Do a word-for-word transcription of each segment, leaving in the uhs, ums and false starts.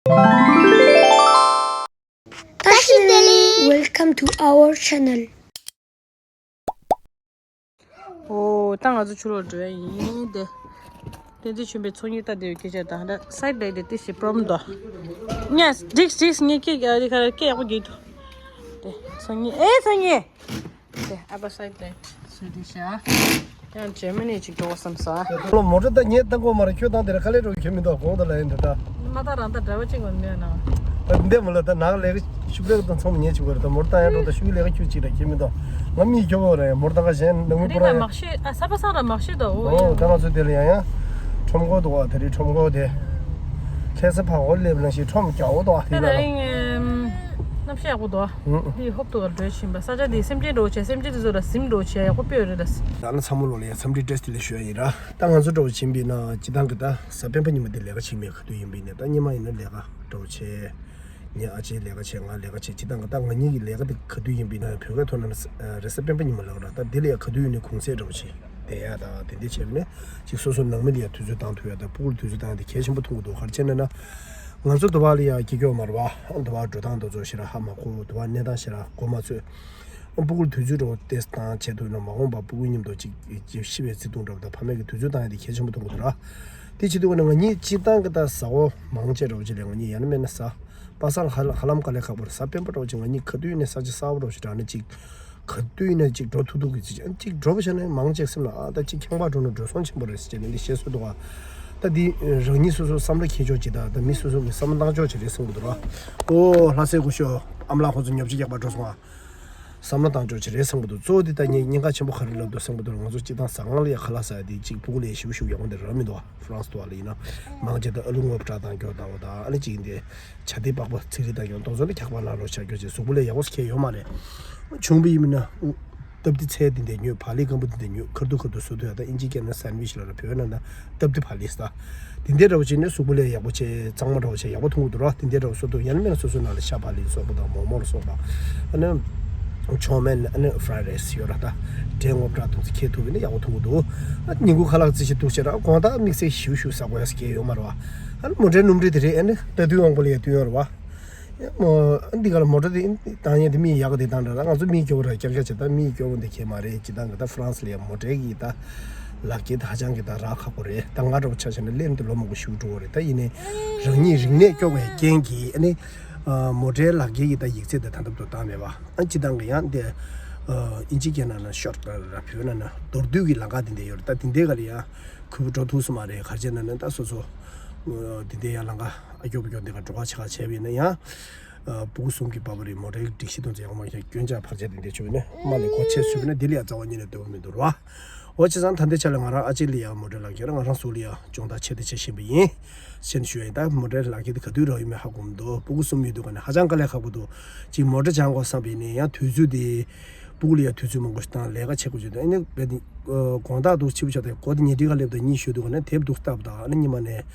བཀྲ་ཤིས་བདེ་ལེགས། Welcome to our channel. ཨོ། ད་ང་ཚོ་ཆུ་ལོག་འགྲོ་ཡ་ཡིན་ཏེ། བསྟན་འཛིན་ཆོས་འཕེལ་ཚོགས་གཉིས་ལྟ་བདེ་བའི་སྐད་ཆ་དང་ད་སའིད་ལེག་དེ་ཏི་ཞིག་པྲོབ་ལེམ་འདུག་ཉེས་འགྲིག་འགྲིག་ངས་སྐད་རྒྱག་དེ་ག་རེ་སྐད་ཡག་པོ་རྒྱག་འདུག་དེ་ཚོགས་གཉིས། ཨེ་ཚོགས་གཉིས། དེ་ཨ་པ་སའིད་ལེག་སུ་དེ་ཤ། ཡང་ཇར་མ་ནི་ཅིག་འགྲོ་བསམ་ས། ལོ་མོ་ཊ་ད་ངས་ད་གོ་མ་རེད། ཁྱོད་ད་དེ་ར་ཁ་ལས་འགྲོ་ཁྱོད་མི་འདུག་གོང་ད་ལ་ཡིན་འདི་ད། མ་ད་རང་ད་འདྲ་བ་ཅིག་ངོ་མེད་ན། ད་འདི་མ་ལ་ད་ནག་ལས་ཀ་ཤུགས་ལས་ཀ་དང་ཚོམ་ཉེ་ཆུ་གོ་རེད། ད་མོ་ཊ་ད་ཡང་འགྲོ་ད་ཤུགས་ལས་ཀ་ཁྱོད་ཅིག་ར་ཁྱོད་མི་འདུག་ང་མི་སྐྱོ་བོ་རེད། མོ་ཊ་ད་ག་གཞན་ནང་མི་རིག་པ་པ་ཡང་མག་ཤེས་ཨ་ས་པ་སང་ར་མག་ཤེས་ད་འོ་ཨོ་ཡོད་ད་ང་ཚོ་དེ་ལ་ཡང་ཡང་ཁྲོམ་སྐོར་འདུག་བ། དེ་རིང་ཁྲོམ་སྐོར་དེ་ཁ་སང་ཕ་གོ་སླེབས་ལ་ཞིག་ཁྲོམ་རྒྱག་འོ་འདུག་བ། དེ་ད་ལ་ཡང་གནམ་གཤིས་ཡག་པོ་འདུག་བ། འདི་ཧོབ་ཏུ་ག་འགྲོ་བཞིན་པ་ས་ཆ་འདི་སེམས་ཅན་འགྲོ་བྱས་སེམས་ཅན་དེ་ཚོ་ལ་གཟིམ་འགྲོ་བྱས་ཡག་པོ་དཔེ་ཡོད་རེད་ད། ད་ནི་ཚང་མ་ལོ་ལ་ཡང་འཚམས་འདྲི་བཀྲ་ཤིས་བདེ་ལེགས་ཞུ་ཡ་ཡིན་ར། ད་ང་ཚོ་འགྲོ་བ་ཕྱིན་པ་ཡིན་ན་སྤྱི་བཏང་གི་ད་གཟའ་སྤེན་པ་ཉིན་མོ་འདི་ལས་ཀ་བྱེད་མེད་ག་དུས་ཡིན་པ་ཡིན་ན་ད་སྔོན་མ་ཡིན་ན་ལས་ཀ་འགྲོ་བྱས། ངའི་ཨ་ཅེ་ལས་ཀ་བྱས། ང་ལས་ཀ་བྱས། སྤྱི་བཏང་གི་ད་ང་གཉིས་ཀྱི་ལས་ཀ་དེ་ག་དུས་ཡིན་པ་ཡིན་ན་བོད་སྐད་ཐོག་ནས་རེས་གཟའ་སྤེན་པ་ཉིན་མོ་ལབ་ར། ད་འདི་ལ་ཡང་ག་དུས་ཡིན་ནའི་གུང་སེང་འདྲ་བོ་བྱས་བསྡད་ཡ། ད་དེ་འདྲ་བྱས་པ་ནས་ཅིག་སོ་སོ་ནང་མི་ལ་ཡང་དུས་ཚོད་བཏང་ཐུབ་ཡ། ད་སྤུ་གུར་དུས་ཚོད་བཏང་ཡ་དེ་གལ་ཆེན་པོ་མཐོང་གི་འདུག་ག་རེ་བྱས་ནས་ན་ང་ཚོ་འདི་བ་ལ་ཡང་སྐྱིད་སྐྱོ་མ་རེད་བ། འདི་བ་འགྲོ་སྟངས་འདི་ཚོ་ཞེ་དྲག་ཧ་མ་གོ། འདི་བ་གནས་སྟངས་ཞེ་དྲག་གོ་མ་ཚོད། སྤུ་གུར་དུས་ཚོད་འདྲ་བོ་ཏོག་ཙམ་བཏང་བྱས་ཐུབ་ན་མ་འོངས་པ་སྤུ་གུ་མཉམ་དུ་ཅིག་ཅིག་ཤི་བའི་བརྩེ་དུང་འདྲ་བོ་དང་ཕ་མས་ཀྱི་དུས་ཚོད་བཏང་ཡ་དེ་གལ་ཆེན་པོ་མཐོང་གི་འདུག་ར། དེ་བྱེད་དུས་ཀ་ནས་ང་གཉིས་སྤྱིར་བཏང་གི་ད་གཟའ་འཁོར་མང་ཆེ་འདྲ་བོ་ཅིག་ལ་ང་གཉིས་ཡང་ན་མིན་ན་གཟའ་པ་སངས་ལ་ཧ་ཧ་ལམ་དཀའ་ལས་ཁག་པོ་རེད། གཟའ་སྤེན་པ་འདྲ་བོ་ཅིག་ང་གཉིས་ག་དུས་ཡིན་ནའི་ས་ཆ་གསར་པ་འདྲ་བོ་ཞིག་དྲངས་ནས་ཅིག་ག་དུས་ཡིན་ནའི་ཅིག་འགྲོ་ཐུབ་ཐུབ་ཀྱི་ཅིག་ཅིག་འགྲོ་བ་བྱས་ནས་མང་ཆེ་སེམས་ལ་ཨ་ད་ཅིག་ཁང་པ་འགྲོ་ན་འགྲོ་སོང་ཆེན་པོ་རེད་ཟེར་བྱས་ནས་འདི་བཤད་སྲོལ་འདུག་ག་ད་འདི་རང་ཉིད་སོ་སོ་བསམ་བློ་འཁྱེར་ཕྱོགས་ཅིག་དང་ད་མི་སོ་སོ་གི་བསམ་བློ་བཏང་ཕྱོགས་ཅིག་རེད་བསམ་གི་འདུག་ར། ཨོ་ལྷ་སའི་སྐུ་ཞབས་ཨ་མ་ལགས་ཁོང་ཚོ་ཉོ་ཆ་རྒྱག་པར་འགྲོ་སོང་ཨ། བསམ་བློ་བཏང་ཕྱོགས་ཅིག་རེད་བསམ་གི་འདུག་གཙོ་བོ་དེ་ལྟ་ཉེན་ཉེན་ཁ་ཆེན་པོ་ག་རེ་ལབ་འདུག་བསམ་གི་འདུག་ང་ཚོ་སྤྱིར་བཏང་ཟ་ཁང་ལ་ཡ་ཁ་ལག་ཟ་ཡ་དེ་གཅིག་སྤུ་གུ་ལ་ཡ་ཞེ་པོ་ཞེ་པོ་ཡག་པོ་འདི་རག་མི་འདུག་ཧྥ་རན་སི་དུ་བ་ལ་ཡིན་ན་མང་ཆེ་ད་ཨ་ལུ་ངོ་སྤྲད་བཏང་སྐྱོར་བཏང་བ་དང་ཨ་ནི་གཅིག་ཡིན་ཏེ་ཇ་དེ་པགས་པ་ཚིག་རིལ་བཏང་སྐྱོར་དོ་ཚོ་ནི་འཁྱག་པ་ལ་རོ་ཆ་སྐྱོར་བྱས་གཟུགས་པོ་ལ་ཡག་པོ་ཁྱེར་ཡོད་མ་རེད། ཆུང་བུ་ཡིན་མིན་ན་སྟབས་བདེ་ཚལ་དེ་འདྲ་ཉོས། བག་ལེབ་སྐམ་པོ་དེ་འདྲ་ཉོས། ཁ་ཐུག་ཁ་ཐུག་བཟོ་ཐུབ་ཡ། ད་ཨིན་ཇི་སྐད་ན་སན་ཝིཆ་ལ་ར། བོད་ནང་ན་སྟབས་བདེ་བག་ལེབ་ཟ། དེ་འདྲའི་འདྲ་བོ་བྱས་ནས་གཟུགས་པོ་ལ་ཡག་པོ་བྱས། གཙང་མ་འདྲ་བོ་བྱས་ཡག་པོ་མཐོང་གི་འདུག་ར། དེ་འདྲའི་འདྲ་བོ་བཟོ་འདུག་ཡང་ན་མིན་ན་སོ་སོའི་ནང་ལ་ཤ་བག་ལེབ་སོགས་པ་དང་མོག་མོག་ལ་སོགས་པ། ཨ་ནི་ཆོ་མན། ཨ་ནི་ཧྥ་རའེ་རའི་སི་ཡོད་ར། ད་འབྲས་ངོ་སྤྲ་དུང་ཚི་ཁྱེར་ཐུབ་པ་ཡིན་ན་ཡག་པོ་མཐོང་གི་འདུག་ཨ་ཉིན་གུང་ཁ་ལག་རྩི་ཞིག་འདུག་བྱས་ར། དགོང་དག་དམིགས་བསལ་ཞིབ་ཞིབ་ཟ་དགོས་ཡ་ཟེར་གྱི་ཡོད་མ་རེད་བ། ཨ་ནི་མོ་ཊའི་སྣུམ་རིལ་དེ་རེད། ཨ་ནི་ལྟ་དུས་དབང་པོ་ལ་ཡ་བསྟུན་ཡོད་རེད་བ། འདི་ག་ལ་མོ་ཊ་དེ་བཏང་ཡས་དེ་མི་ཡག་ག་དེ་བཏང་འདྲ། ད་ང་ཚོ་མི་སྐྱོ་བོ་ར་རྐྱང་རྐྱང་བྱས། ད་མི་སྐྱོ་བོ་འདི་ཁྱད་མ་རེད། སྤྱིར་བཏང་གི་ད་ཧྥ་རན་སི་ལ་ཡ་མོ་ཊའི་གི་ད་ལག་འཁྱེར་དེ་ཧ་ཅང་གི་ད་རག་ཁག་པོ་རེད། ད་ང་འདྲ་བོ་ཆ་བཞག་ན་སླེབས་དུས་ལོ་མང་པོ་ཞིག་འགྲོ་བ་རེད། ད་ཡིན་ནའི་རང་ཉིད་རིག་གནས་སྐྱོ་བའི་རྐྱེན་གྱིས་ཨ་ནི་མོ་ཊའི་ལག་འཁྱེར་གི་ད་ཡིག་ཚད་དེ་ད་ལྟ་བར་དུ་བཏང་མེད་པ། ཨ་སྤྱིར་བཏང་གི་ཡང་དེ་ཨིན་ཇི་སྐད་ནང་ན་ཤོཊ་ཀཊ་ར། བོད་ནང་ན་མདོར་བསྡུས་ཀྱི་ལམ་ཁ་དེ་འདྲ་ཡོད་རེད། ད་དེ་འདྲའི་ག་ལ་ཡ་ཁུ་བོ་འགྲོ་ཐུབ་སོང་མ་རེད། ག་རེ་བྱས་ན་ན་ད་སོ་སོ་དེ་འདྲའི་ཡ་ལམ་ཁ་ཨ་སྐྱོ་པོ་སྐྱོ་འདི་ག་འགྲོ་ཁ་ཆེ་ཁ་བྱས་པ་ཡིན་ན་ཡང་། ཨ་སྤུ་གུ་གསུམ་གྱི་པ་པ་རེད། མོ་ཊའི་སྒྲིག་གཞི་དང་ཚོ་ཡག་མ་ཡག་སྐྱོན་ཆ་བར་ཆད་དེ་འདྲ་བྱུང་ན་མ་ལས་གོ་ཆེ་སུ་བས་ན་འདི་ལ་ཡང་རྩ་བ་ཉིད་ནས་འདོད་པ་མི་འདུག་ར། འོ་བྱས་ཙང་ད་ལྟའི་ཆ་ལ་ང་རང་ཨ་ཅེ་ལ་ཡང་མོ་ཊའི་ལག་འཁྱེར་ང་རང་ཟུར་ལ་ཡང་སྦྱོང་བརྡར་ཆེད་དུ་བྱེད་བཞིན་པ་ཡིན། ཞེས་ཞུ་ཡ་ཡིན། ད་མོ་ཊའི་ལག་འཁྱེར་དེ་ག་དུས་རག་ཡོད་མེད་ཧ་གོ་མི་འདུག་སྤུ་གུ་གསུམ་ཡོད་དུས་ག་ནས་ཧ་ཅང་དཀའ་ལས་ཁག་པོ་འདུག་ཅིག་མོ་ཊ་སྦྱང་དགོས་བསམ་པ་ཡིན་ན་ཡང་དུས་ཚོད་དེ་སྤུ་གུ་ལ་ཡང་དུས་ཚོད་མང་པོ་ཞིག་བཏང་ལས་ཀ་བྱེད་དགོས་བྱུང་། ཨ་ནི་རྦད་དེ་དགོང་དག་འདུག་ཕྱི་པོ་ཆགས་ཏེ་སྒོ་དེ་ཉལ་ཁྲིའི་ཁ་སླེབས་དང་གཉིད་ཤོར་དུས་ག་ནས་དེབ་འདུག་ལྟ་བུ་དང་ཨ་ནི་ཉི་མ་ནས།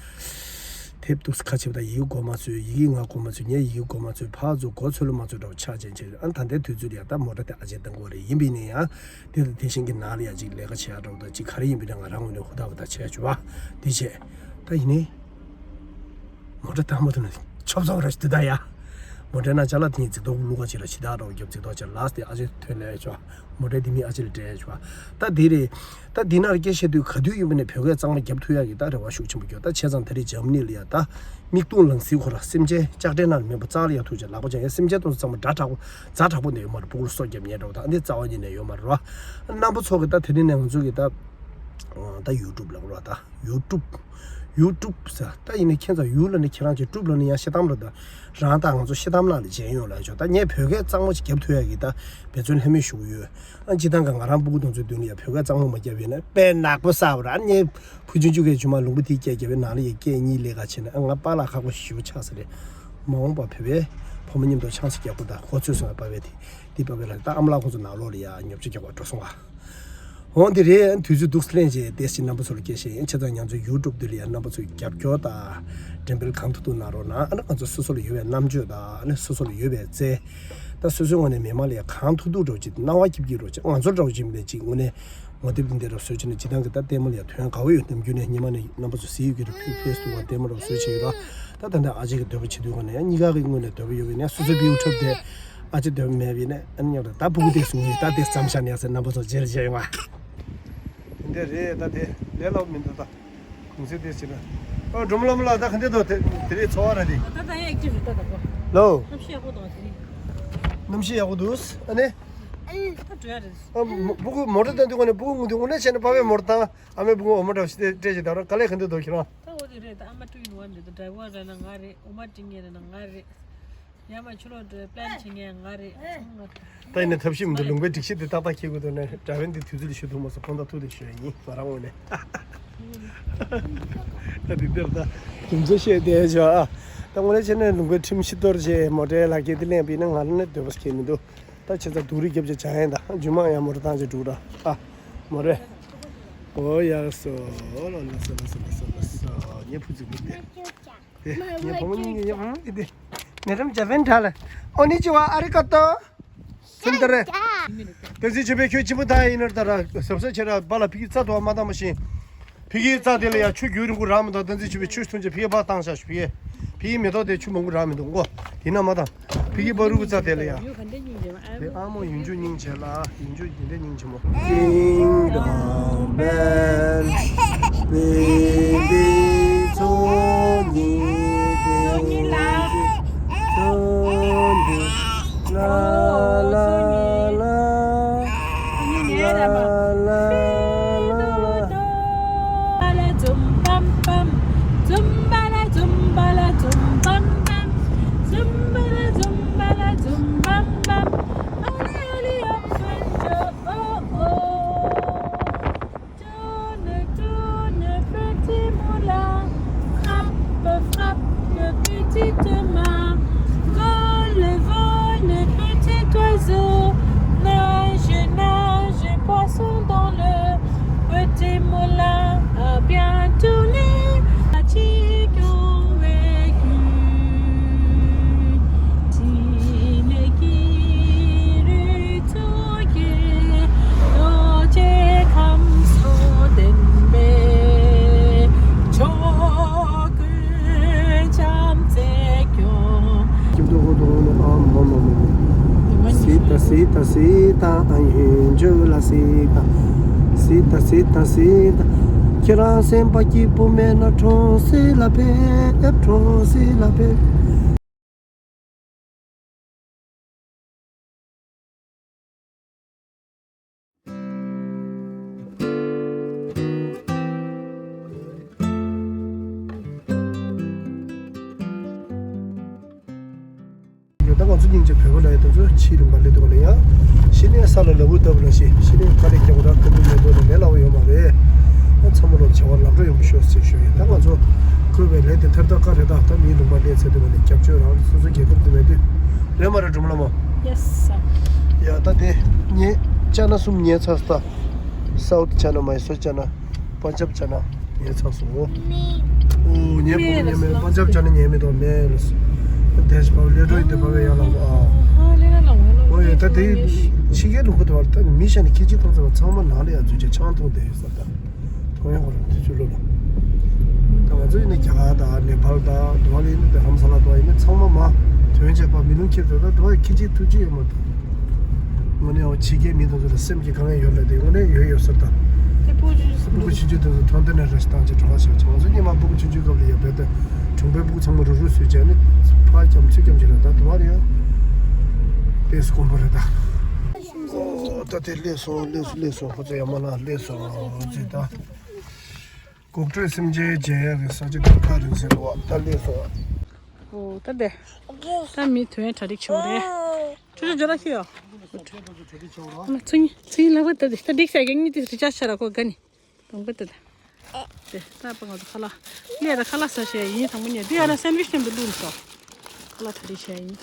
དེབ་འདུག་སེ་ཁ་ཕྱེ་བ་དང་ཡི་གེ་འགོ་མ་ཚུགས། ཡི་གེ་ང་འགོ་མ་ཚུགས། ངས་ཡི་གེ་འགོ་མ་ཚུགས། ཕར་ཚུར་མགོ་ཚོད་ལ་མ་ཚུགས་འདྲ་བོ་ཆགས་ཅན་བྱས། ཨ་ད་ལྟའི་དུས་ཚོད་ལ་ཡ་ད་མོ་ཊ་དེ་ཨ་ཅེ་བཏང་དགོས་རེད། ཡིན་པས་ན་ཡང་དེ་དང་དེ་བཞིན་གྱི་ནང་ལ་ཡ་ཅིག་ལས་ཀ་བྱེད་ཡག་འདྲ་བོ་དང་ཅིག་ག་རེ་ཡིན་པས་ན་ང་རང་ངོས་ནས་ཧུར་ཐག་པ་ཐག་བྱས་བྱུང་བ་དེ་བྱས། ད་ཡིན་ནའི་མོ་ཊ་བཏང་མ་ཐུབ་ན་ཆོབ་ཚོགས་ར་ཞིག་འདུག་ད་ཡ། མོ་ཊའི་ནང་ཅ་ལག་དེ་གཉིས་རྫིག་མདོག་བླུག་ག་ཅིག་ར་ཕྱི་ཐག་འདྲ་བོ་རྒྱབ། རྫིག་མདོག་ཅིག་ལགས་ཏེ་ཨ་ཅེ་ཐོན་ལས་ཆོག་མོ་ཊ་དེ་མི་ཨ་ཅེ་ལ་སྤྲད་ཆོག་ད་དེ་རེད། ད་འདི་ནང་སྐད་བཤད་དུས་ག་དུས་ཡིན་པ་ནས་བོད་སྐད་གཙང་མ་རྒྱབ་ཐུབ་ཡག་གི་ད་རེ་བ་ཤུགས་ཆེན་པོ་རྒྱོབ། ད་བྱས་ཙང་ད་རེས་འཇར་མ་ནི་ལ་ཡ་ད་མིག་མཐོང་ལག་ཟིན་ཁོ་ར་སེམས་ཅན་ལྕགས་ཁྲའི་ནང་ལ་མེད་པ་རྩ་ལ་ཡ་ཐུག་ཅིག་ལག་པ་འཆང་ཡ། སེམས་ཅན་དེ་ཚོ་ཚང་མ་དགྲ་དྲག་པོ་ཛ་དྲག་པོ་འདི་ཡོད་མ་རེད། སྤུ་གུར་སོ་རྒྱབ་ཉེན་འདྲ་བོ་ད་འདི་རྩ་བ་ཉིད་ནས་ཡོད་མ་རེད་བ། རྣམ་པ་ཚོ་གི་ད་དེ་རིང་ནས་ང་ཚོ་གི་ད་ད་ཡུ་ཊུབ་ལབ་རོགས་ད། ཡུ་ཊུབ། ཡུ་ཊུབ་ཟེར། ད་ཡིན་ནའི་ཁྱེད་ཚོ་ཡུ་ལབ་ནི་ཁྱེད་རང་ཅིག་ཊུབ་ལབ་ནི་ཡང་ཤེས་གཏམ་རེད་ད། རང་ད་ང་ཚོ་ཤེས་གཏམ་ནང་ལ་མཇལ་ཡོང་ལ་ཆོག་ད་ངས་བོད་སྐད་གཙང་མོ་ཅིག་རྒྱབ་ཐུབ་ཡ་གི་ད་འབད་བརྩོན་ལྷད་མེད་ཞུ་གི་ཡོད། ཨ་སྤྱིར་བཏང་གི་ང་རང་སྤུ་གུ་དེ་ཚོའི་མདུན་ལ་ཡ་བོད་སྐད་གཙང་མོ་མ་རྒྱབ་ཡིན་ན་དཔེ་ནག་པོ་ཟ་བ་ར། ཨ་ངས་བུ་ཆུང་ཆུང་གི་ཆུང་མ་ལུང་པ་དེའི་སྐད་རྒྱབ་པའི་ནང་ལ་ཡ་སྐད་གཉིས་ལས་ཀ་བྱས་ན་ཨ་ང་པཱ་ལགས་ཁག་པོ་ཞེ་པོ་ཆགས་ས་རེད། མ་འོངས་པ་བོད་པའི་ཕོ་མོ་མཉམ་དུ་ཆང་ས་རྒྱག་དགོས་ད། གོ་ཚོད་སོང་བ་པ་བས་དེ་དེ་པ་བས་ལ་ད་ཨ་མ་ལགས་ཁོང་ཚོ་ནང་ལོགས་ལ་ཡ་ཉོ་ཆ་རྒྱག་པ་འགྲོ་སོང་བ། འོང་དེ་རེད། དུས་ཚོད་འདུག་སེ་ལེན་བྱས་ཏེ་ཅི་རྣམ་པ་ཚོ་ལ་སྐད་ཆ་ཡིན། བྱས་ཙང་ང་ཚོའི་ཡུ་ཊུབ་འདི་ལ་ཡང་རྣམ་པ་ཚོས་རྒྱབ་སྐྱོར་དང་འགྲེམས་སྤེལ་གང་ཐུབ་ཐུབ་གནང་རོགས་གནང་། ཨ་ནི་ང་ཚོ་སོ་སོ་ལ་ཡོད་པའི་རྣམ་དཔྱོད་དང་ཨ་ནི་སོ་སོ་ལ་ཡོད་པའི་རྩལ་ད་སོ་སོའི་ངོས་ནས་མི་མང་ལ་ཡང་གང་ཐུབ་ཐུབ་འདྲ་བོ་ཅིག་སྣང་བ་སྐྱིད་སྐྱིད་རོགས་ཅིག་ང་ཚོ་འདྲ་བོ་ཅིག་མིན་ཅིག་དངོས་གནས་ ངོ་དེབ་འདི་འདྲ་བཟོས་བྱས་ནས་སྤྱིར་བཏང་གི་ད་ལྟད་མོ་ལ་ཡང་དོན་དགའ་བོ་ཡོད། ནམ་རྒྱུན་ནས་སྔོན་མ་ནས་རྣམ་པ་ཚོ་གཟིགས་ཡོད་ཀྱི་རེད། ཕེ་ཕེ་སི་བུག་ལ་ལྟད་མོ་འདྲ་བཟོས་བྱས་ཡོད་ར། ད་ད་ལྟ་ཨ་ཅེ་གི་འདོད་པ་བྱེད་དུས་ག་ནས་ཡང་གཉིས་ཀ་གི་སྔོན་ནས་འདོད་པ་ཡོད་པས་ན་སོ་སོའི་བིའུ་འཁྲབ་དེ་ཨ་ཅེ་འདོད་པ་མེད་པས་ན་ཨ་ནི་ཉོ་ར། ད་ཕྲུ་གུ་དེ་སུ་ངོས་ད་དེ་ཙམ་བཞག་ནས་ཡང་སེ་རྣམ་པ་ཚོ་མཇལ་བྱས་ཡོང་ང་། དེ་འདྲ་རེད། ད་དེ་ལས་སླ་པོ་མི་འདུག་ད་གུང་སེང་དེ་བྱས་ན། ཨ་འབྲུག་མོ་ལ་མོ་ལ་ད་ག་འདྲ་འདུག་དེ་དེ་རིང་ཚོར་བ་ར་དེ། ད་ད་ཡང་ཨེག་ཊིབ་རེད་ད་ད་གོ། ལོ། གནམ་གཤིས་ཡག་པོ་འདུག་དེ་རིང་། གནམ་གཤིས་ཡག་པོ་འདུག་ཨ་ནི། ཨ་ཡིན་ད་འགྲོ་ཡ་རེད། ཨ་མོ་ཕྲུ་གུ་མོ་ཊ་བཏང་དུས་ག་ནས་ཕྲུ་གུ་ངུ་དུས་དངོས་གནས་བྱས་ན་པ་ཕའི་མོ་ཊ་བཏང་། ཨ་མའི་ཕྲུ་གུ་འོ་མ་འདྲ་བོ་ཞིག་སྤྲད་ཅིག་ད་ར་དཀའ་ལས་ག་འདྲ་འདུག་ཁྱེད་རང་། ད་འོ་དེ་རེད། ད་ཨ་མ་ཊུ་ཨིན་ཝན་རེད། ད་ཌ་རའི་ཝར་རེད་ན་ང་རེད། འོ་མ་འདྲེན་མཁན་རེད་ན་ང་རེད། ཡར་མར་ཕྱི་ལོགས་འགྲོ་པི་ལེན་བྱེད་མཁན་ང་རེད། ཚང་མ། ད་ཡིན་ན་ཐབས་ཤེས་མི་འདུག་ལུང་པའི་སྒྲིག་གཞི་དེ་ཏག་ཏག་འཁྱེར་དགོས་འདུག་ནས་འདྲ་བན་དེ་དུས་ཚོད་ལ་ཞུ་ཐུབ་མ་སོང་། ཁོང་དང་ཐུག་དེ་ཞུ་ཡ་ཡིན་ང་རང་ངོས་ནས། ད་དེ་འདིར་ད་དུམ་ཚོད་བཤད་བསྡད་བྱ་ཨ། ད་དངོས་གནས་བྱས་ན་ལུང་པའི་ཁྲིམས་ཤིག་གཏོར་བྱས་མོ་ཊའི་ལག་འཁྱེར་དེ་ལེན་པ་ཡིན་ན་ང་ལ་ནི་འདོད་པ་སྐྱེ་མི་འདུག་ད་བྱས་ཙང་སྡུག་རུས་རྒྱབ་བྱས་བྱ་ཡིན། ད་རྒྱུ་མ་ཡང་མོ་ཊ་བཏང་བྱས་འགྲོ་ར་ཨ། མོ་རེ། ཨོ་ཡག་སོ། ཨོ་ལ་ལ་སོ་ལ་སོ་ལ་སོ་ལ་སོ། ངའི་བུ་ཚོ་མི་བདེ། དེ་ངའི་བུ་མོ་གཉིས་ཀྱི་ངའི་བུ་མོ་གཉིས་དེ། ནེ་རམ་ཇ་ཕན་དྲ་ལ། ཨོ་ནི་ཅི་ཝ་ཨ་རི་ཀ་ཏོ། སེམས་ཏེ་རེ། བསྟན་འཛིན་ཆོས་འཕེལ་ཁྱོད་ཅི་མོ་ད་ཡིན་ནོར་ད་ར་གཟབ་གཟབ་བྱེད་ར། པཱ་ལགས་ཕ་གིའི་རྩ་དུ་བ་མ་བཏང་མ་ཤེས། ཕ་གིའི་རྩ་དེ་ལ་ཡ་ཆུ་རྒྱུན་རིང་པོ་རག་མི་འདུག་བསྟན་འཛིན་ཆོས་འཕེལ་ཆུ་འཐུང་བྱས་ཕ་གིའི་པར་བཏང་བཞག་ཞུ་ཡས། ཕ་གིའི་མེ་ཏོག་དེ་ཆུ་མང་པོ་རག་མི་འདུག་མགོ་དེ་ན་མ་བཏང་། ཕ་གིའི་པར་རུ་གི་རྩ་དེ་ལ་ཡ། དེ་ཨ་མོ་ཡུན་ཇུ་སྙིང་རྗེ་ལ་ཡུན་ཇུ་དེ་འདྲ་སྙིང་རྗེ་མོ། ཇིང་གྲོང་བེལ། བིན་བིན་ཚོ་ཉི་ཚོ་ཉི་ཚོ་ཉི། ལ་ལ་ལ་ལ་ལ་ལ། Tourne, tourne, petit moulin, frappe, frappe, petite main, vole, vole, petit oiseau, nage, nage, poisson dans le petit moulin, a bien tourné, petit qui ont vécu, qui n'est qui སི་ཏ་སི་ཏ་སི་ཏ་ཨ་ཡུན་ཇུ་ལ་སི་ཏ། སི་ཏ་སི་ཏ་སི་ཏ། ཁྱེད་རང་སེམས་པ་སྐྱིད་པོ་མེད་ན་གྲོང་གསེབ་ལ་ཕེབས། གྲོང་གསེབ་ལ་ཕེབས། ད་ང་ཚོ་སྙིང་རྗེ་བོད་པ་ལ་ཡ་དེ་ཚོ་ཕྱིའི་ལུང་པ་སླེབས་དུས་ལ་ཡ། ཕྱི་ནས་ས་ལ་ལ་འུར་བཏབ་ལ་ཤི། ཕྱི་ནས་དཀའ་ལས་རྒྱག་པ་དང་ཁ་ཐུག་མེད་དུས་ལ་ལས་སླ་བོ་ཡོད་མ་རེད། ཨ་ཚང་མ་ལོ་བྱ་བ་ལམ་འགྲོ་ཡོང་ཤོག་ཟེར་ཞུ་ཡིན། ད་ང་ཚོ་ཁོས་བའི་ལས་དེ་ཐར་ཐག་ཀ་རེད། ད་ད་མིའི་ལུང་པ་སླེབས་ཚར་དུས་ལ་སྐྱབས་བཅོལ་རང་སོ་སོ་རྒྱལ་ཁབ་དུ་མེད་དུས་རེད་མ་རེད་སྒྲོལ་མ་ལགས་མོ། Yes sir. ཡ་ད་དེ་ངས་ཅ་ན་གསུམ་ཉལ་ཚར་སོང་ད། སའུ་ཐི་ཅ་ན་མ་ཡིན་སོ་ཅ་ན། པན་ཇབ་ཅ་ན་ཉལ་ཚར་སོང་། ཨོ་ཉལ་ཕོ་ཉལ་མེད། པན་ཇབ་ཅ་ན་ཉལ་མེད་དོ་མེད་ལ། དེ་ཞིག་བབ་ལེ་འགྲོ་ཡི་དེ་བབ་ཡ་ལ་ཨ། ཨོ་ཡ་ད་དེ་ཕྱི་རྒྱལ་ལུང་པ་དེ་བར་ད་མི་ཤ་ནི་ཁྱི་གཅིག་མཐོང་ཚེ་བ་ཚང་མ་ནང་ལ་ཡ་འཛུལ་ཆ་ཆང་འཐུང་བསྡད་ཡོད་ས་ད། མཐོང་ཡ་ཁོ་རང་དུས་ཚོད་ལོ་ལ། ད་ང་ཚོ་ཡིན་ན་རྒྱ་གར་དང་ནེ་པཱལ་དང་དུ་བ་ལ་ཡིན་ན་དེ་རམ་ས་ལ་དུ་བ་ཡིན་ན་ཚང་མ་མ་དོན་བྱས་པ་མི་ལུང་ཁྱེར་དུ་ད་དུ་བ་ཁྱི་གཅིག་ཐུགས་རྗེ་ཡོད་མ་ཐུབ། དངོས་གནས་འོ་ཕྱི་རྒྱལ་མི་དེ་ཚོ་ལ་སེམས་ཀྱི་དཀའ་ངལ་ཡོད་ལ་དེ་དངོས་གནས་ཡོད་ཡོད་ཟེར་ད། དེ་སྤུ་གུ་ཆུང་ཆུང་དེ་ཚོ་ཐོན་དེ་ནས་རེ་ཞིག་བཏང་ཅིག་གྲོགས་ཁ་ཆགས་ཆགས་ང་ཚོ་སྔོན་མ་སྤུ་གུ་ཆུང་ཆུང་སྐབས་ལ་ཡོད་པའི་དེ་གྲོང་པའི་སྤུ་གུ་ཚང་མ་རུ་རུ་བཟོས་བྱས་ནས་ཕར་འཁྱམ་ཚུར་འཁྱམ་བྱས་ནས་ད་དུ་བ་རེད་ཡ། དེ་སྐོམ་པོ་རེད་ད། ཨོ་ད་དེ་སླེབས་སོང་སླེབས་སོང་སླེབས་སོང་ཁོ་ཚོ་ཡ་མ་ལ་སླེབས་སོང་ཟེར་ད། གོག་ཀྲོའི་སེམས་ཅན་མཇལ་ཡག་གི་ས་ཆ་དེ་ཁ་རིང་ཟེར་བ་ད་སླེབས་སོང་། ཨོ་ད་དེ། ད་མི་དོན་གྲ་སྒྲིག་བྱེད་དགོས་རེད། ཁྲུ་ཁྲུ་ཇོ་ལ་ཁྱོད་ཡོ། ཚུ་ཚུ་ལ་བ་ད་དེ་ད་འགྲིག་ས་གི་གཉིས་དེ་རི་ཅར་ཆ་ར་ཁོ་ག་ནི། དང་པོ་དེ་ད། དེ་ད་པ་ང་ཚོ་ཁ་ལག་ལས་ད་ཁ་ལག་ཟ་བྱས་ཡིན་དང་པོ་ཉལ་དེ་ཡ་ན་སེན་ཝིཆ་ནས་འདི་བླུགས་སོ། ཁ་ལག་གྲ་སྒྲིག་བྱས་ཡིན།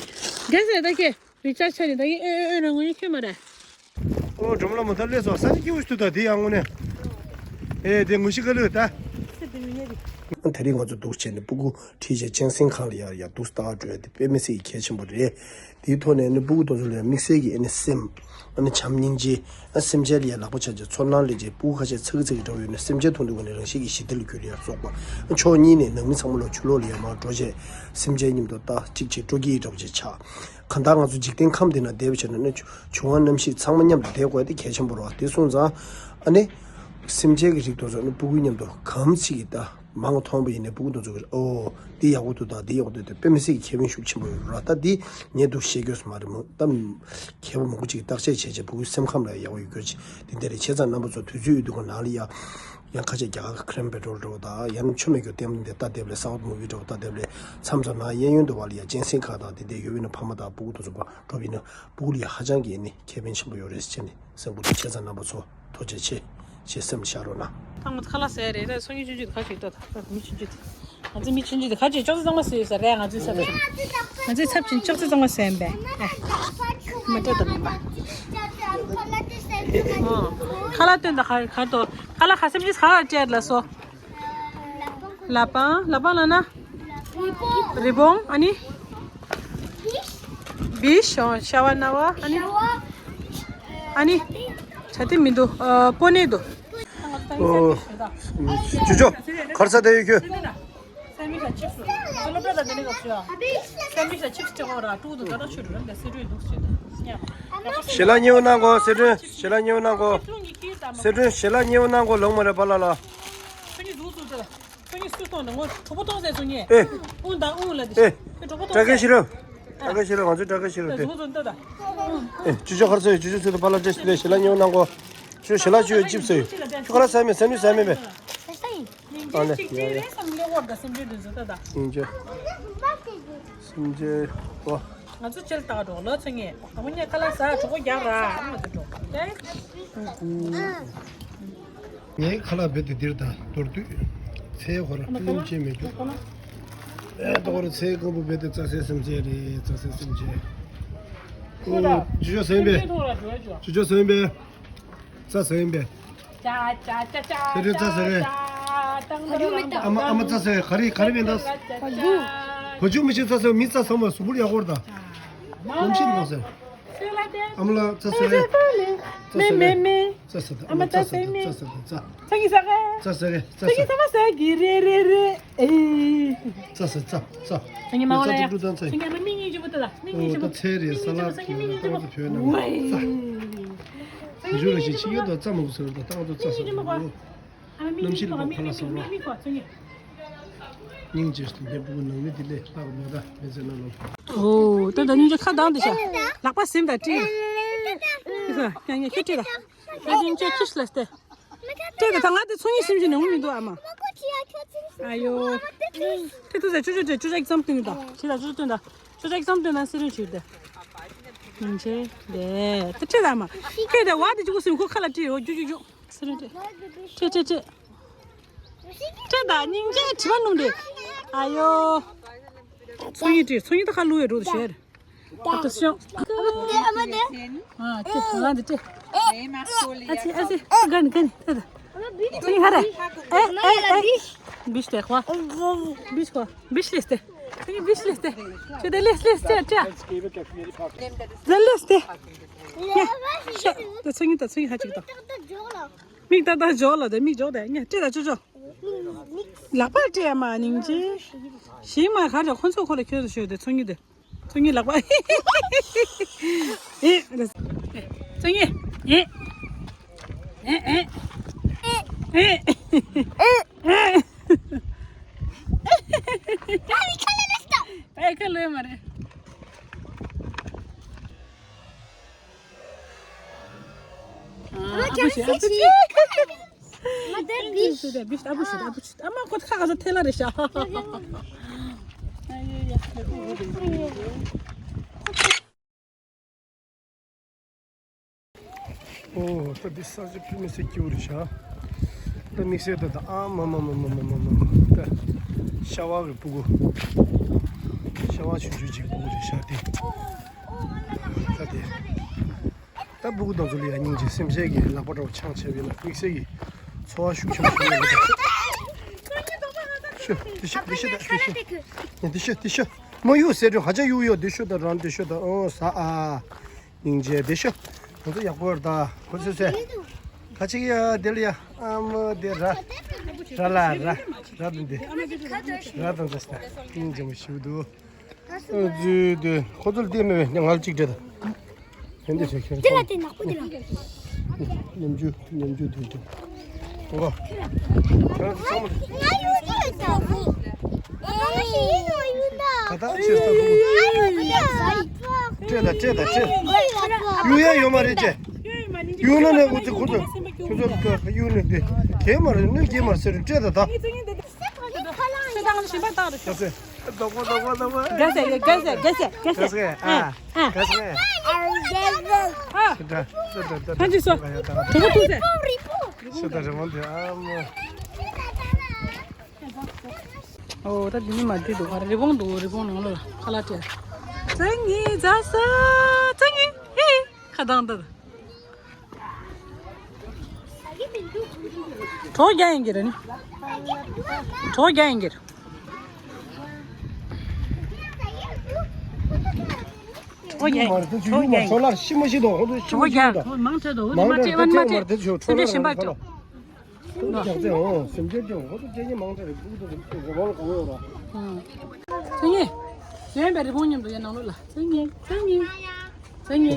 རྒྱལ་སྲས་ད་ཁྱེད། རི་ཅར་ཆ་ནི་ད་ཡིན་ཨེ་ཨེ་ཨེ་རང་ངོ་ཡིན་ཁྱོད་མ་རེད། ཨོ་སྒྲོལ་མ་ལགས་མོ་ད་སླེབས་སོང་ས་ཆ་སྐྱིད་པོ་ཞིག་འདུག་ད་དེ་ཡང་དངོས་གནས། ཨེ་དེ་ངོ་ཤེས་ག་ལོས་ད། ས་དེ་མི་ཉེ་རེད། དེ་རིང་ང་ཚོ་འདུག་བྱས་ནས་སྤུ་གུ་ཁྲིད་བྱས་གཅན་གཟན་ཁང་ལ་ཡར་ཡར་འདུག་ལྟ་ག་འགྲོ་ཡ་དེ་དཔེ་མི་སྲིད་ཀྱི་གལ་ཆེན་པོ་རེད། དེའི་ཐོག་ནས་ནི་སྤུ་གུ་དེ་ཚོ་ལ་དམིགས་བསལ་གྱི་ཨ་ནི་སེམས། ཨ་ནི་བྱམས་སྙིང་རྗེ། ཨ་སེམས་ཅན་ལ་ཡ་ལག་པ་འཆང་བྱས་ཚོར་སྣང་སླེབས་བྱས་སྤུ་གུ་ཁ་ཤས་ཚ་གི་ཚ་གི་འདྲ་བོ་ཡོད་ན་སེམས་ཅན་མཐོང་དུས་ཀ་ནས་རང་བཞིན་གྱིས་ཞི་བདེ་ལ་འགྱུར་ཡ་སོགས་པ། ཕྱོགས་གཉིས་ནས་ནང་མི་ཚང་མ་ལོ་ཆུ་ལོག་ལ་ཡ་མར་འགྲོ་བྱས་སེམས་ཅན་མཉམ་དུ་ལྟ་གཅིག་བྱས་སྤྲོ་སྐྱིད་འདྲ་བོ་ཅིག་ཆགས། གང་ལྟར་ང་ཚོ་འཇིག་རྟེན་ཁམས་འདི་ན་བསྡད་པ་བྱས་ན་ནི་འབྱུང་བ་རྣམ་བཞི་ཚང་མ་མཉམ་དུ་བསྡད་དགོས་དེ་གལ་ཆེན་པོ་རེད་བ། དེ་སོང་ཙང་ཨ་ནི་སེམས་ཅན་གྱི་རིགས་དེ་ཚོ་ནི་སྤུ་གུའི་མཉམ་དུ་གང་ཅིག་གིས་ད། མང་མཐོང་བ་ཡིན་ནའི་སྤུ་གུ་དེ་ཚོ་གིས་ཨོ། འདི་ཡག་པོ་འདུག་ད་འདི་ཡག་པོ་འདུག་དེ་དཔེ་མི་སྲིད་ཀྱི་ཁེ་ཕན་ཤུགས་ཆེན་པོ་ཡོད་རེད་ད། འདི་ངས་འདུག་བཤད་རྒྱུ་མ་རེད་མོ། ད་མཁས་པ་མང་པོ་ཅིག་གིས་བརྟག་དཔྱད་བྱས་བྱས་སྤུ་གུའི་སེམས་ཁམས་ལ་ཡག་པོ་ཡོད་རྒྱུ་ཅིག་དེ་འདྲ་རེད། བྱས་ཙང་རྣམ་པ་ཚོ་དུས་ཚོད་ཡོད་དུས་ཀ་ནང་ལ་ཡ། ཡང་ཁ་ཤས་རྒྱ་གར་གྱི་ཁྲེམ་བེ་ཊོལ་འདྲ་བོ་དང་ཡང་ན་ཆུ་མེད་རྒྱུ་ལྟད་མོ་འདི་ལྟ་བསྡད་པ་ལས་སའུ་ཐི་མུ་བི་འདྲ་བོ་ལྟ་བསྡད་པ་ལས་མཚམས་མཚམས་ནང་གཡས་གཡོན་དུ་བ་ལ་ཡ་གཅན་གཟན་ཁང་དང་དེ་འདྲ་ཡོད་པ་ཡིན་ན་ཕ་མ་དང་སྤུ་གུ་དེ་ཚོ་ཕར་འགྲོ་བ་ཡིན་ན་སྤུ་གུ་ལ་ཡ་ཧ་ཅང་གི་ནི་ཁེ་ཕན་ཆེན་པོ་ཡོད་རེད་ཟེར་ནས་སེམས་ཁུར་དུ། བྱས་ཙང་རྣམ་པ་ཚོ་ཐུགས་རྗེ་ཆེ་ཞེས་སེམས་བཞག་རོགས་གནང་། ད་ང་ཚོ་ཁ་ལག་ཟས་རེད། ད་སང་ཉིན་ཆུང་ཆུང་དེ་ཁ་ཅིག་ལྟ། ད་མི་ཆུང་ཆུང་དེ། ང་ཚོ་མི་ཆུང་ཆུང་དེ་ཁ་ཅིག་ཅོག་ཙེ་གཙང་མ་བཟོས་ཡོད་ས་རེད། ང་ཚོའི་ཚབ་ཆེན། ང་ཚོའི་ཚབ་ཆེན་ཅོག་ཙེ་གཙང་མ་བཟོས་ཡིན་པས། ཨ། མ་སྤྲད་དང་མིན་པ། ཨོ། ཁ་ལག་སྟོན་དང་ག་ག་དོ། ཁ་ལག་ག་སེམས་ཅིག་ག་ལ་སྤྲད་ལ་སོ། ལ་པང་། ལ་པང་ལ་ན། རི་བོང་། ཨ་ནི། བིཤ། ཤ་བ་ན་བ། ཨ་ནི། ཨ་ནི། བྱ་དེ་མི་འདུག་ཨ། པོ་ནེ་འདུག་ཨོ། ཅོ་ཅོ། གར་ས་དེ་ཡོད་ཁྱོད། ཞལ་ལག་མཉེས་པོ་གནང་གོ་སེ་སྒྲོན། ཞལ་ལག་མཉེས་པོ་གནང་གོ། སེ་སྒྲོན། སེ་སྒྲོན་ཞལ་ལག་མཉེས་པོ་གནང་གོ། ལོང་མ་རེད་པ་ལ་ལ། ཚོ་གཉིས་འདུག་ཚོ་ཚོ། ཚོ་གཉིས་སུས་གཏོང་དང་ངོ་གྲོགས་པོ་གཏོང་ཟེར་ཚོ་གཉིས། ཨེ། དབུང་དང་དབུང་ལ་དེ། ཨེ། གྲོགས་པོ་གཏོང་ཟེར། དྲ་རྒྱ་ཤེས་རབ། དྲ་རྒྱ་ཤེས་རབ། ང་ཚོའི་དྲ་རྒྱ་ཤེས་རབ་དེ། ཚོ་ཚོ་ལྟ་ད། ཨེ། ཅུ་ཅོ་གར་ཚོ་ཡོད། ཅུ་ཅོ་ཚོ་དང་པཱ་ལགས་བཀྲ་ཤིས་བདེ་ལེགས། ཞལ་ལག་མཉེས་པོ་གནང་གོ། ཅུ་ཞལ་ལག་ཅུ་ཡོད། ཅིབ་ཟེར་ཡོད། ཅུ་ག་ར་ཟ་མེད། ཟ་ནུས་ཟ་མེད་པས། ཨ་ལེ། ཅིག་ཅིག་རེད་བསམ་ལེ་འོར་ད་སེམས་ཅན་དེ་ཚོ་ལྟ་ད། སེམས་ཅན། སེམས་ཅན་པོ། ང་ཚོ་ཅིལ་ལྟ་འགྲོ་ལོ་ཚོ་ངས། དང་པོ་ངས་ཁ་ལག་ཟ། གྲོགས་པོ་རྒྱག་ར། ང་ཚོ་འགྲོ། ངའི་ཁ་ལག་རྦད་དེ་འདིར་དང་མདོར་བསྡུས། ཚལ་ཧོར་སྣུམ་ཅན་མེད་རྒྱུ། ཨེ། ད་ཧོར་ཚལ་སྐམ་པོ་རྦད་དེ་རྩྭ་སའི་སེམས་ཅན་རེད། རྩྭ་སའི་སེམས་ཅན། ཨོ། ཅུ་ཅོ་ཟ་ཡིན་པས། ཅུ་ཅོ་ཟ་ཡིན་པས། རྩྭ་ཟ་ཡིན་པས། ཅ་ཅ་ཅ་ཅ། ཁྱེད་རང་རྩྭ་ཟ་རེད། ཅ་ཅ་ཅ། ཨ་མ། ཨ་མ་རྩྭ་ཟ་རེད། ག་རེ་ག་རེ་མེད་ད། བ་ཕྱུགས་མི་ཤེས། རྩྭ་ཟ་མི། རྩྭ་ཟ་མ་གཟུགས་པོར་ཡག་པོ་རེད་ད། ནམ་ཤི་འགྲོ་ཟེར། ཨ་མ་ལགས་རྩྭ་ཟ་རེད། རྩྭ་ཟ་རེད། མེ་མེ། རྩྭ་ཟ་ད། ཨ་མ་རྩྭ་ཟ་ད། རྩྭ་ཟ་ད། རྩྭ། ཚ་གི་ཟ་ག་ཚ་ཟ་གི། ཚ་ཚ་གི་ཟ་མ་ཟ་གི་རེ་རེ་རེ། ཨེ། རྩྭ་ཟ། རྩྭ། རྩྭ། ཚ་གི་མ་བ་ལ་ཡ། ཚ་གི་མ་མི་ངན་ཅིག་པོ་ད་ལ། མི་ངན་ཅིག་པོ། ད་ཚལ་རེད། ས་ལ་ཚ་གི་མི་ངན་ཅིག་པོ། ད་ཚ་བོད་ན་རྩྭ། བཞུགས་ལ་ཞིག་ཕྱི་ཡུལ་དུ་རྩྭ་མང་པོ་ཟེར་བ་ད་ང་ཚོ་རྩྭ་ཟ་ད། གནམ་གཤིས་ལ་ཕར་ལ་ཟ་རོགས། སྙིང་རྗེ་ཞིག་ངའི་སྤུ་གུ་ནང་མི་དེ་ལས་ལྷག་མེད་ད་མི་ཚེ་ནང་ལ། ཨོ། ད་ད་སྙིང་རྗེ་ཁ་གདངས་ཏེ་ཤ། ལག་པ་ཟིན་ད་ཀྲི། ཁྱོད་ཀྲི་ད། ཁྱོད་ཀྱིས་ཁྱོད་ཁྱི་ལ་སྟེ། ཀྲི་ད། ད་ང་དེ་ཚོ་གཉིས་སེམས་ཀྱི་ནང་མི་འདུག་ཨ་མ། ཨ་ཡོ། ཀྲི་ཐུག་ཟེར། ཅོ་ཅོ་ཀྲི། ཅོ་ཅོ་ཨེག་ཛམ་སྟོན་ད། ཁྱི་ལ་ཅོ་ཅོ་སྟོན་ད། ཅོ་ཅོ་ཨེག་ཛམ་སྟོན་ན་སེ་རིན་བྱུར་ཏེ། སྙིང་རྗེ་ལས། ད་ཀྲི་ད་མ། ཀྲི་ད་བ་དེ་ཅུ་གུ་སེམས་ཁོ་ཁ་ལ་ཀྲི་ཡོ་ཀྱུ་ཀྱུ་ཀྱུ། སེ་རིན་ཀྲི། ཀྲི་ཀྲི་ཀྲི། ཀྲི་ད་སྙིང་རྗེ་དྲི་བ་སྣུམ་རེད། ཨ་ཡོ། ཚོ་གཉིས་ཀྲི། ཚོ་གཉིས་ད་ཁ་ལུ་ཡོད་འགྲོ་དུ་ཤེར། ཨ་ཏོ་སོང་། ཨ་མ་དེ། ཨ་ཀྲི། ང་འདི་ཀྲི། ཨ་ཙི་ཨ་ཙི། ག་ནི་ག་ནི་ད་ད། ཚོ་གཉིས་ཧ་རེ། ཨེ་ཨེ་ཨེ། བིཤ་ཏེ་ཁོ། བིཤ་ཁོ། བིཤ་ལེས་ཏེ། ཚོ་གཉིས་བིཤ་ལེས་ཏེ། ཁྱོད་དེ་ལེས་ལེས་ཏེ་ཀྲི། ཟེར་ལེས་ཏེ། ཉ། ཤ། ད་ཚོ་གཉིས་ད་ཚོ་གཉིས་ཧ་ཅིག་ད། མིག་ཏག་ཏག་འཇོག་ལ་དེ་མིག་འཇོག་དེ་ཉ། ཀྲི་ད་ཅོ་ཅོ། ལག་པ་སྤྲད་མ་སྙིང་རྗེ། ཞིག་མ་ག་རེ་ཁོ་ཚོ་ཁོ་ལ་ཁྱོད་ཚོ་ཤོད་དེ་ཚོ་གཉིས་དེ། ཚོ་གཉིས་ལག་པ། ཨེ། ཚོ་གཉིས། ཨེ། ཨེ། ཨེ། ཨེ། ཨེ། ཨེ། ཁ་ལོས་མ་རེད། ཨ་བུ་ཤི། ཨ་བུ་ཤི། མ་དེ་བིཤ། བིཤ། ཨ་བུ་ཤི། ཨ་བུ་ཤི། ཨ་མ་ཁོ་ཁ་ག་ས་ཐེ་ལ་རེད་ཤག་ཨ་ཡེ་ཡེ། ཨོ། ད་འདི་ས་ཆ་དཔེ་མི་སྲིད་སྐྱིད་པོ་རེད་ཤག་ད་དམིགས་བསལ་ད་ད་ཨ་མ་མ་མ། ད་ཤ་བ་གི་སྤུ་གུ། ཤ་བ་ཆུང་ཆུང་ཅིག་སྤུ་གུ་རེད་ཤག་དེ། ད་དེ། ད་སྤུ་གུ་དང་ཚོ་ལ་ཡང་སྙིང་རྗེ། སེམས་ཅན་གྱི་ལག་པ་འདྲ་བོ་འཆང་བྱས་པ་ཡིན་ན་དམིགས་བསལ་གྱི་ཚོར་བ་ཤུགས་ཆེན་པོ་ཞིག་ཡོད་པ་དང་། ཤོ། དེ་ཤོ། དེ་ཤོ། དེ་ཤོ། དེ་ཤོ། དེ་ཤོ། མ་གཡུག་ཟེར་དུས་ཧ་ཅང་གཡུག་ཡོད། དེ་ཤོ་དང་རང་། དེ་ཤོ་དང་། ཨོ་ཟ་ཨ། སྙིང་རྗེ། དེ་ཤོ། ང་ཚོ་ཡག་པོ་རེད་ད། ཁོ་ཚོས་ཟེར། ཁ་ཅིག་ཡ་དེ་ལ་ཡ། ཨ་མ་དེ་ར། ར་ལ་ར། ར་དང་དེ། ར་དང་དེ་ཟེར། སྙིང་རྗེ་མོ་ཞིག་འདུག་ཨ་ཙི་དེ་ཁོ་ཚོ་ལ་བལྟས་མེད་པས། ང་ལ་གཅིག་སྤྲད་དང་། དེ་འདྲ་བྱས་ཁྱེར་དེ་ལ་སོང་། དེ་ནག་པོ་དེ་ལ། ཉམ་ཆུང་ཉམ་ཆུང་དེ་འདྲ། ཨོ། ཁྱེད་རང་ཚོ་ཚང་མ། ང་ཡོད་ཀྱི་ཡོད་ད་བུ། ཨེ། ང་ཞིག་ཡིན་ནོ་ཡོད་ད། ད་ད་ཁྱེད་ཚོ་བུ། ང་ཡོད་ཀྱི་ཡོད་ད། སྤྲད་ད་སྤྲད་ད་སྤྲད། ཡོད་ཡ་ཡོད་མ་རེད་ཅེ། ཡོད་ན་ནས་ཁོ་ཚོ་ཁོ་ཚོ་ཁྱོད་ཚོ་ཡོད་ནས་དེ་གས་མ་རེད། གནོད་སྐྱེལ་མ་རེད་ཟེར། སྤྲད་ད་ད། ཁྱེད་རང་ལ་ཞིམ་པ་བཏང་རེད་ཤོག་ད་ཟེར། རྒྱ་ཟེར། རྒྱ་ཟེར། རྒྱ་ཟེར། རྒྱ་ཟེར། རྒྱ་ཟེར། ཨ། རྒྱ་ཟེར། ཨ། ད་ཅི་སོ། གྲོགས་པོ་ཐུག་ཟེར། ཤ་ད་རི་བོང་དེ་ཨ་མ། ཨོ་ད་འདི་ནི་མ་འདི་འདུག་ཨ་རི་བོང་འདུག་རི་བོང་ནང་ལ་ཁ་ལག་སྤྲད། ཙ་ཉི་ཛ་ས། ཙ་ཉི་ཧི། ཁ་གདངས་ད། གྲོགས་རྒྱག་ཡིན་གྱི་རེད་ནི། གྲོགས་རྒྱག་ཡིན་གྱི་རེད། གྲོགས་རྒྱག་ཡིན། གྲོགས་རྒྱག་ཡིན། ཁྲོ་ལར་ཤི་མ་ཤི་དོ། ཧོ་དུ་ཤི་མ་ཤི་དོ། མང་ཆེ་དོ། ཧོ་དུ་མ་སྤྲད། མ་སྤྲད། མ་སྤྲད། སེམས་ཅན་ཞིམ་པ་སྤྲད། ཁྲོ་ལར་ཁྲོ་ལར། སེམས་ཅན་ཀྱང་ཧོ་དུ་སྐད་ཉན་མང་ཆེ་རེད། སྤུ་གུ་དུ་རི་བོང་གང་ཡོད་ར། ཚེ་ཉེ། གཞན་པའི་རི་བོང་མཉམ་དུ་ཡ་ནང་ལོགས་ལ། ཚེ་ཉེ། ཚེ་ཉེ། ཚེ་ཉེ།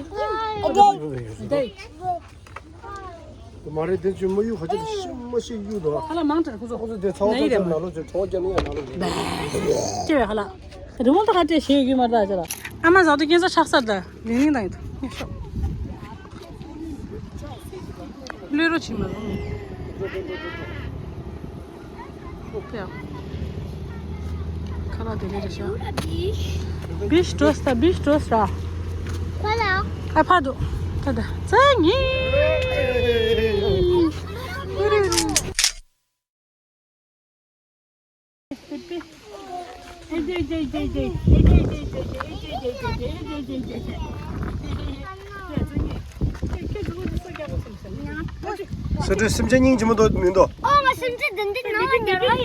ཨ་ཏེ། མ་རེད། དེ་ཚོས་མ་གཡུག་ཁ་ཆེ་ཤི་མ་ཤི་གཡུག་དོ། ཧ་ལ་མང་དྲགས་ཁོ་ཚོ། ཁོ་ཚོ་དེ་ཚ་བ་ནི་ཚ་ཚ་ནང་ལོགས་ཚོས་གྲོགས་རྒྱག་ནི་ཡ་ནང་ལོགས་ཚོས། ལྕེ་བའི་ཧ་ལ། རི་བོང་ད་ག་སྤྲད་ཞེས་ཡོད་མ་རེད་ད་ཅེ་ལ། ཨ་མ་ཟག་ཏུ་སྐྱེ་ས་ཆགས་ས་ད་ལིང་ལིང་དང་ཡོད་དོ། གློད་རོགས་བྱེད་མ་རུང་། ཡ། ཁ་ལག་དེ་འདྲ་རེད་ཤག་བིཤ་འགྲོ་ས། བིཤ་འགྲོ་ས། ཁ་ལག་ཨ་ཕ་དུ། ད་ད་ཙ་ཉི། སེ་འབྲས་སེམས་ཅན་སྙིང་རྗེ་མོ་འདུག་མི་འདུག་ཨོ་ང་སེམས་ཅན་འདི་འདི་ནང་ལ་ཉར་བ་ཡོད།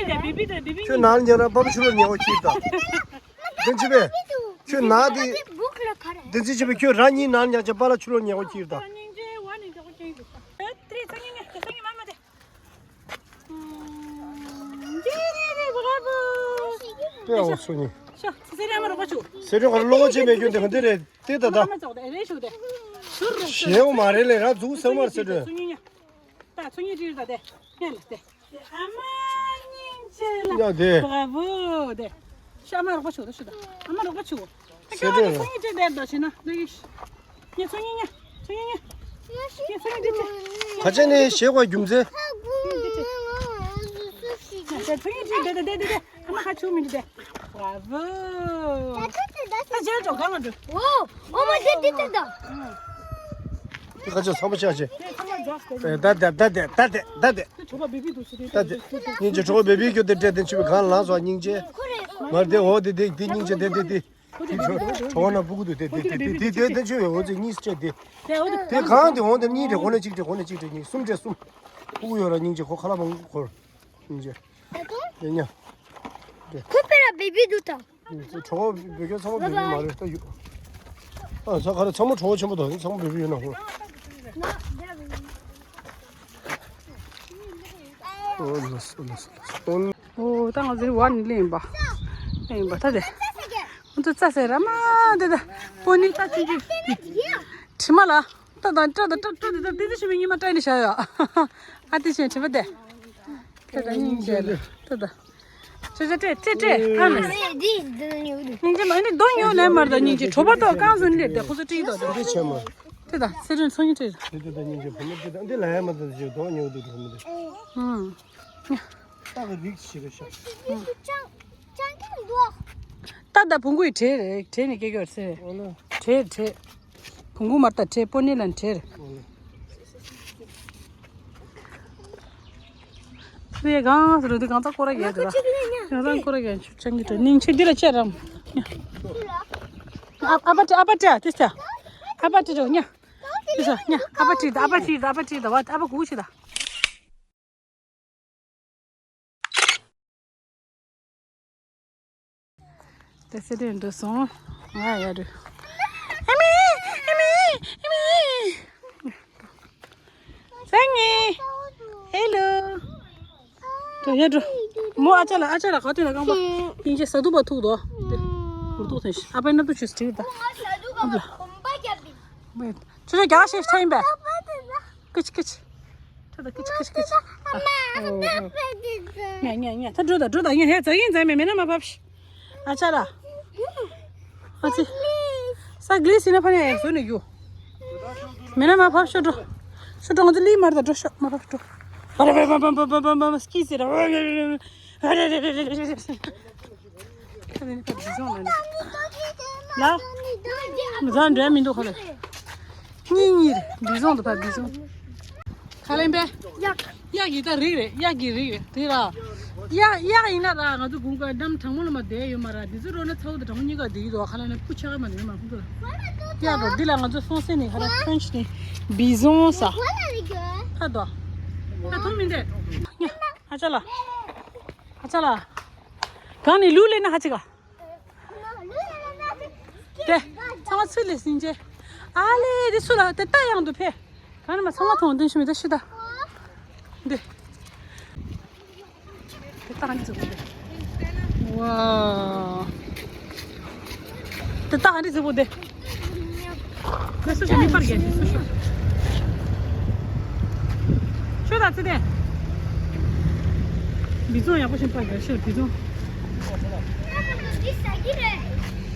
ཁྱོད་ནང་ལ་ཉར་ར་པ་པ་ཆུ་ལོག་ཉལ་བ་ཁྱིར་ད། བདེན་ཅི་བས། ཁྱོད་ནང་དེ། བདེན་ཅི་བས། ཁྱོད་རང་གཉིས་ནང་ལ་ཉར་ཅེ་པ་ལ་ཆུ་ལོག་ཉལ་བ་ཁྱིར་ད། དཔེ་འོ་སུ་ནི། སེ་རེ་ཨ་མ་རོགས་པ་བྱུག་སེ་རེ་ཁོ་ལོག་བྱེད་མེད་རྒྱུ་འདི་ག་འདི་རེད་དེ་ད་ད། ཨ་མ་ཙོག་དེ་རེ་ཞུགས་དེ། ཞེའོ་མ་རེད་ལེ་ར་འཛུགས་སེ་མར་སེ་རེ། ད་ཚོ་གཉིས་ཀྱིས་ད་དེ་ཉན་ལ་དེ། ཨ་མ་སྙིང་རྗེ་ལ། ཡ་དེ། བ་བུ་དེ། ཤ་མ་རོགས་པ་བྱུག་ད་ཤི་ད། ཨ་མ་རོགས་པ་བྱུག་ད་ཁྱོད་ཚོ་གཉིས་ཀྱིས་དེ་ད་ཤི་ན་ད་གི། ཉེ་ཚོ་གཉིས་ཉེ། ཚོ་གཉིས་ཉེ། ཉེ་ཚོ་གཉིས་ཀྱིས་དེ། ད་ཆ་ནས་ཞེ་བ་རྒྱུ་མཚན། ད་ཚོ་གཉིས་ཀྱིས་དེ་ད་དེ་དེ་དེ། ཨ་མ་ཁ་ཆུ་མི་འདི་དེ། བ་བུ། ད་ཇེ་ཅོ་གང་ང་འགྲོ། ཨོ། ཨོ་མ་ཇེ་འདི་དེ་ད། ཁ་ཆུ་ཚང་མ་ཆག་ཆེ། ད་དེ་ད་དེ་ད་དེ་ད་དེ། ད་དེ། སྙིང་རྗེ་གྲོགས་པོ་བེ་བི་ཁྱོད་དེ་སྤྲད་དེ་ཆུ་བའི་གང་ལངས་སོ་སྙིང་རྗེ། མར་དེ་འོ་དེ་དེ་དེ་སྙིང་རྗེ་དེ་དེ་དེ། དེ་ཆུ་གྲོགས་ན་སྤུ་གུ་དུ་དེ་དེ་དེ་དེ་དེ་དེ་ཆུ་བའི་འོ་ཙི་གཉིས་སྤྲད་དེ། དེ་གང་དེ་འོ་དེ་གཉིས་དེ་ཁོ་ན་གཅིག་སྤྲད་ཁོ་ན་གཅིག་སྤྲད་གཉིས་གསུམ་སྤྲད་གསུམ། སྤུ་གུ་ཡོད་ར་སྙིང་རྗེ་ཁོ་ཁ་ལག་མང་པོ་འཁོར། སྙིང་རྗེ། དེ་ཉ། ཁོ་པེ་ར་བེ་བི་འདུག་ད། གྲོགས་པོ་བེ་ཁྱོད་ཚང་མ་བེ་བི་མ་རེད་ད་ཡོད། ཨ་ས་ཁ་ར་ཚང་མ་གྲོགས་པོ་ཆེན་པོ་དང་ཚང་མ་བེ་བི་ཡོད་ན་ཧོ། ཨོ་ལོ་སོ་ལོ་སོ་ལོ་སོ། ཨོ་ད་ང་ཚོའི་བར་ནི་ལེན་པ། ལེན་པ་ད་དེ། ང་ཚོ་རྩྭ་ཟེར་ར་མ་དེ་ད། པོ་ནི་ད་ཅི་ཅི། དྲི་མ་ལ། ད་ད་ད་ད་ད་ད་ད་དེ་ཞིག་མི་ཉི་མ་ཏྲ་ནི་ཤ་ཡ། ཨ་དེ་ཞིག་དྲི་མ་དེ། ད་ད་སྙིང་རྗེ་ལ་ད་ད། ཅེ་ཅེ་ཏྲེ་ཏྲེ་ཏྲེ་ཨ་ནི། སྙིང་རྗེ་མ་ནི་རྡོ་ཉོ་ལེན་མར་ད་སྙིང་རྗེ་གྲོ་པ་ཏོ་རྐང་བཟོ་ནི་ལེ་དེ་ཁོ་ཚོ་ཏྲི་དོ་དེ། ཏྲི་ཆེ་མ། ཏྲི་ད་སེ་རིན་ཚོ་ཉི་ཏྲི། ཏྲི་ཏྲི་ད་སྙིང་རྗེ་བུ་མོ་ཏྲི་ད་འདི་ལ་ཡ་མ་ད་ཅེ་རྡོ་ཉོ་དུ་གྲོ་མི་ད། ཨུམ། ཏ་གི་རིགས་ཤི་རེ་ཤ། ཏ་ད་བུང་གུའི་བྲེ་རེད་བྲེ་ནི་སྐྱེ་གི་ཡོད་སེ། ཨོ་ལེ། བྲེ་བྲེ། བུང་གུ་མར་ད་བྲེ་པོ་ནི་ལ་བྲེ་རེད། ཨོ་ལེ། ཁྱོད་གང་ཟེར་རུ་འདི་གང་ཚ་སྐོར་ར་རྒྱལ་འདུག་ར། གང་ཚ་སྐོར་ར་རྒྱལ་ཆུ་ཆང་གི་དྲོད་སྙིང་ཆེ་འདི་ལ་ཆེ་རམ། ཨ་ཨ་པ་ཏི་ཨ་པ་ཏི་ཨ་ཏི་ས། ཨ་པ་ཏི་རོ་ཉ། ཏི་ས་ཉ་ཨ་པ་ཏི་ད་ཨ་པ་ཏི་ད་ཨ་པ་ཏི་ད་བ་ཨ་པ་གུ་ཆི་ད། དེ་སེ་དེ་འདུག་སོང་། ང་ཡར་འགྲོ། ཨ་མི། ཨ་མི། ཨ་མི། སང་ཉིན། ཧེ་ལོ། དོ་ཡར་འགྲོ། མོ་ཨ་ཅག་ལ་ཨ་ཅག་ལ་ག་དུས་ན་རྐང་པ། སྙིང་རྗེ་ས་དུག་པ་ཐུག་དོ། དེ། གུར་ཐུག་ཐོན་ཤི། ཨ་ཕའི་སྣབས་ཐུག་ཆུ་སྤྲིལ་ད། ཨ་ཕ་ལ། ཁྱོད་ཚོ་རྒྱ་གར་ཤེས་ཤེས་ཡིན་པས། ཀི་ཆི་ཀི་ཆི། ཁྱོད་ད་ཀི་ཆི་ཀི་ཆི་ཀི་ཆི། ཉ་ཉ་ཉ། ད་འགྲོ་ད་འགྲོ་ད། ཉ་ཧེ་ཛ་ཡིན་ཛ་མེ་མེ་ན་མ་ཕབ་ཤི། ཨ་ཅག་ལ། ཨ་ཙི། ས་གླི་སི་ན་ཕ་ནས་ཡར་བཟོས་ནས་རྒྱུ། མེ་ན་མ་ཕབ་ཤོ་འགྲོ། ཤོ་འགྲོ། ང་ཚོ་ལི་མར་ད་འགྲོ་ཤོ། མ་ཕབ་འགྲོ། པ་ར་པ་པ་པ་པ་པ་པ་སྐྱིད་ཟེར། ལ། མི་ཚང་འདྲ་མི་འདུག་ཁ་ལ། གཉིས་གཉིས་རེད། འདི་བཟུང་དུ་ཕ་འདི་བཟུང་། ཁ་ལེན་པས། གཡག་གཡག་ཡིན་ད་རིགས་རེད། གཡག་གི་རིགས་རེད་དེ་ར། གཡག་གཡག་ཡིན་ན་ར་ང་ཚོ་དགུན་ཁ་འགྲམ་གྲང་མོ་ལ་མ་བསྡད་ཡོད་མ་ར། འདི་ཚོ་རོ་ན་ཚ་བོ་དང་གྲང་མོ་གཉིས་ཀ་བསྡད་ཀྱི་འདུག་ཁ་ལེན་ན་སྤུ་ཆགས་མ་བསྡད་ཡོད་མ་ཁོང་ཚོ་ལ། གཡག་འགྲོ་འདི་ལ་ང་ཚོ་སོང་སེ་ནས་ཁ་ལེན་ཕྲེན་ཆི་ནས་བི་བཟུང་ས། ཁ་དོ། ད་ཐོང་མི་འདེད། ཨ་ཅག་ལ། ཨ་ཅག་ལ། གང་ནས་ལུག་ལེན་ན་ཧ་ཅི་ག་དེ། ཚང་མ་ཚུར་ལས་ཟིན་རྗེས། ཨ་ལེ་དེ་སུ་ལ་དེ་ལྟ་ཡང་དུ་ཕེ། གང་ནས་མ་ཚང་མ་མཐོང་དོན་ཤི་མི་ད་ཤི་ད། འདི། དེ་ལྟ་ཧ་འདི་ཚུགས་པོ་དེ། ཝའོ། དེ་ལྟ་ཧ་འདི་ཚུགས་པོ་དེ། ཁོས་སུ་ཞིག་མི་པར་རྒྱན་ཞིག་སུ་ཞིག་ཁྱོད་ད་ཚེ་དེ། བི་ཙོང་ཡག་པོ་ཞིག་པར་རྒྱན་ཞིག་བི་ཙོང་།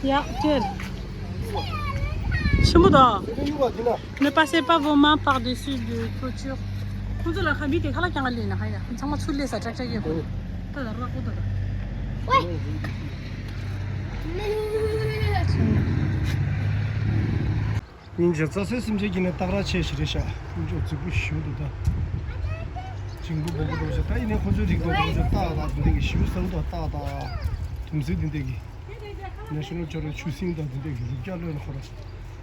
ཡ་ཅེར། ཆེན་པོ་དང་། Ne passez pas vos mains par-dessus de clôture. ཁོང་ཚོ་ལ་ཁ་མི་དེ་ཁ་ལག་ཀྱང་ལེན་ན་ཧ་ཡ། ཚང་མ་ཚུར་ལས་ས་ཀྲག་ཀྲག་ཡོད་པ། ད་ད་རག་པོ་ད་ད། སྙིང་རྗེ་རྩྭ་སའི་སེམས་ཅན་གྱི་ནི་སྟག་ར་ཆེ་ཞིག་རེད་ཤག་སྙིང་རྗེ་རྫིག་པོ་ཞུ་འདུག་ད། འཇིང་པོ་སྦོམ་པོ་འགྲོ་ཞིག་ད་ཡིན་ནའི་ཁོ་ཚོའི་རིགས་འདུག་ཁོ་ཚོའི་སྟག་དང་དེ་འདྲ་གི་ཞུ་ཟ་འདུག་སྟག་དང་། དུམ་སེ་དེ་འདྲ་གི། National Geographic ཆུ་སྲིན་དང་དེ་འདྲ་གི་རུབ་རྒྱག་བློས་ན་ཁོ་ར།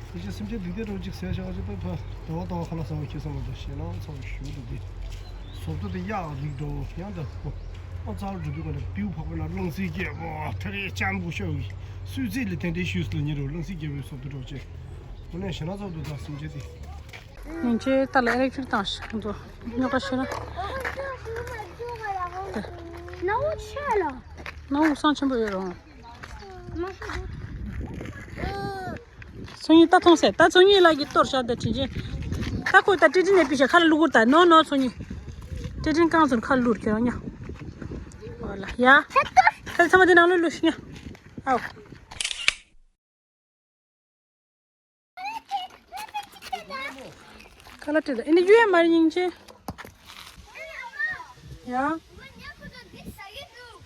དེ་ཅི་སེམས་ཅན་དེ་འདྲ་རོ་ཅིག་ཟས་ཤག་ཅི་ད་ཕ་དོ་བ་དོ་བ་ཁ་ལག་ཟ་བ་ཁྱེད་ས་མ་འདུག་ཞེ་ན་ཚ་བ་ཞུ་འདུག་དེ། ཟོབ་ཏོ་དེ་གཡག་རིགས་འགྲོ་ཡང་ད་ཁོ། ཨོ་ཙར་འགྲོ་དུས་ག་ནས་པིའུ་ཕག་པ་ན་རླུང་སེར་སྐྱེས་པོ་ཐ་རེ་ལྕམ་བུ་ཤོག་གི་སུས་རྩིས་ལ་དེ་འདྲའི་ཞུས་ལ་ཉེ་རུ་རླུང་སེར་སྐྱེས་པོའི་ཟོབ་ཏོ་འགྲོ་ཅེས། དངོས་གནས་ཞེ་ན་ཚ་བ་འདུག་ད་སེམས་ཅན་དེ། ཉིན་ཆེ་ད་ལ་ཨེ་ལེག་ཁྲིག་བཏང་ཤག་ཁོང་ཚོ་རྙོག་དྲ་ཤེས་ན། ནའུ་ཆེ་ལ། ནའུ་སང་ཆེན་པོ་ཡོད་རུང་། སང་ཉིན་ད་མཐོང་ཟེར། ད་སང་ཉིན་ལ་གི་གཏོར་བཞག་ད་དྲིན་ཆེན། ད་ཁོས་ད་ཏྲི་ཏྲི་ནས་པི་ཤ་ཁ་ལ་བླུག་གུར་ད་ནོ་ནོ་སང་ཉིན། ཏྲི་ཏྲི་གང་སོང་ཁ་ལ་བླུག་ཁྱེད་རང་ཉ། ཨོ་ལ་ཡ། ད་ཚང་མ་དེ་ནང་ལ་བླུག་ཤི་ཉ། ཨའོ། ཁ་ལག་སྤྲད་དང་ཨེ་ནི་གཡུ་ཡ་མ་རེད་སྙིང་རྗེ། ཡ།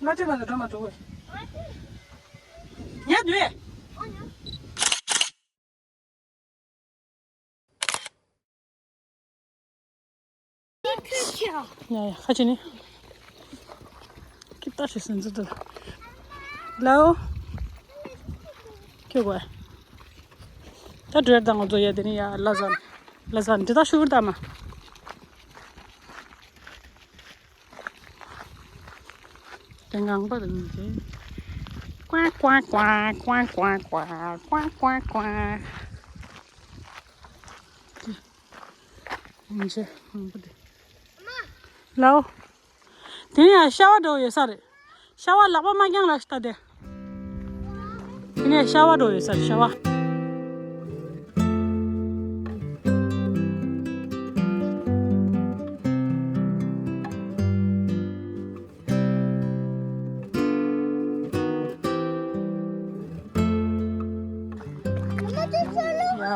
ང་སྤྲད་པ་ལ་འགྲོ་མ་འགྲོ་བས། ཉལ་འདུག་ཨེ། ཡ་ཡ་ཁ་ཆེ་ནི། ཁྱི་ལྟ་ཞིག་སེམས་ཚོ་ལའོ། ཁྱོད་གོ། ད་འགྲོ་ཡ་ད་ང་ཚོ་ཡ་དེ་ནི་ཡ་ལ་ཟན། ལ་ཟན་འདི་ད་ཤུ་གུར་ད་མ། དེ་ངང་པ་དང་ཉིན་བྱེད། ཀོན་ཀོན་ཀོན། ཉིན་བྱེད་ངང་པ་དེ། ལའོ། དེ་ནས་ཡང་ཤ་བ་འགྲོ་ཡོད་ས་རེད། ཤ་བ་ལག་པ་མ་བརྐྱངས་ལ་ཤི་ད་དེ། དེ་ནས་ཤ་བ་འགྲོ་ཡོད་ས་རེད་ཤ་བ།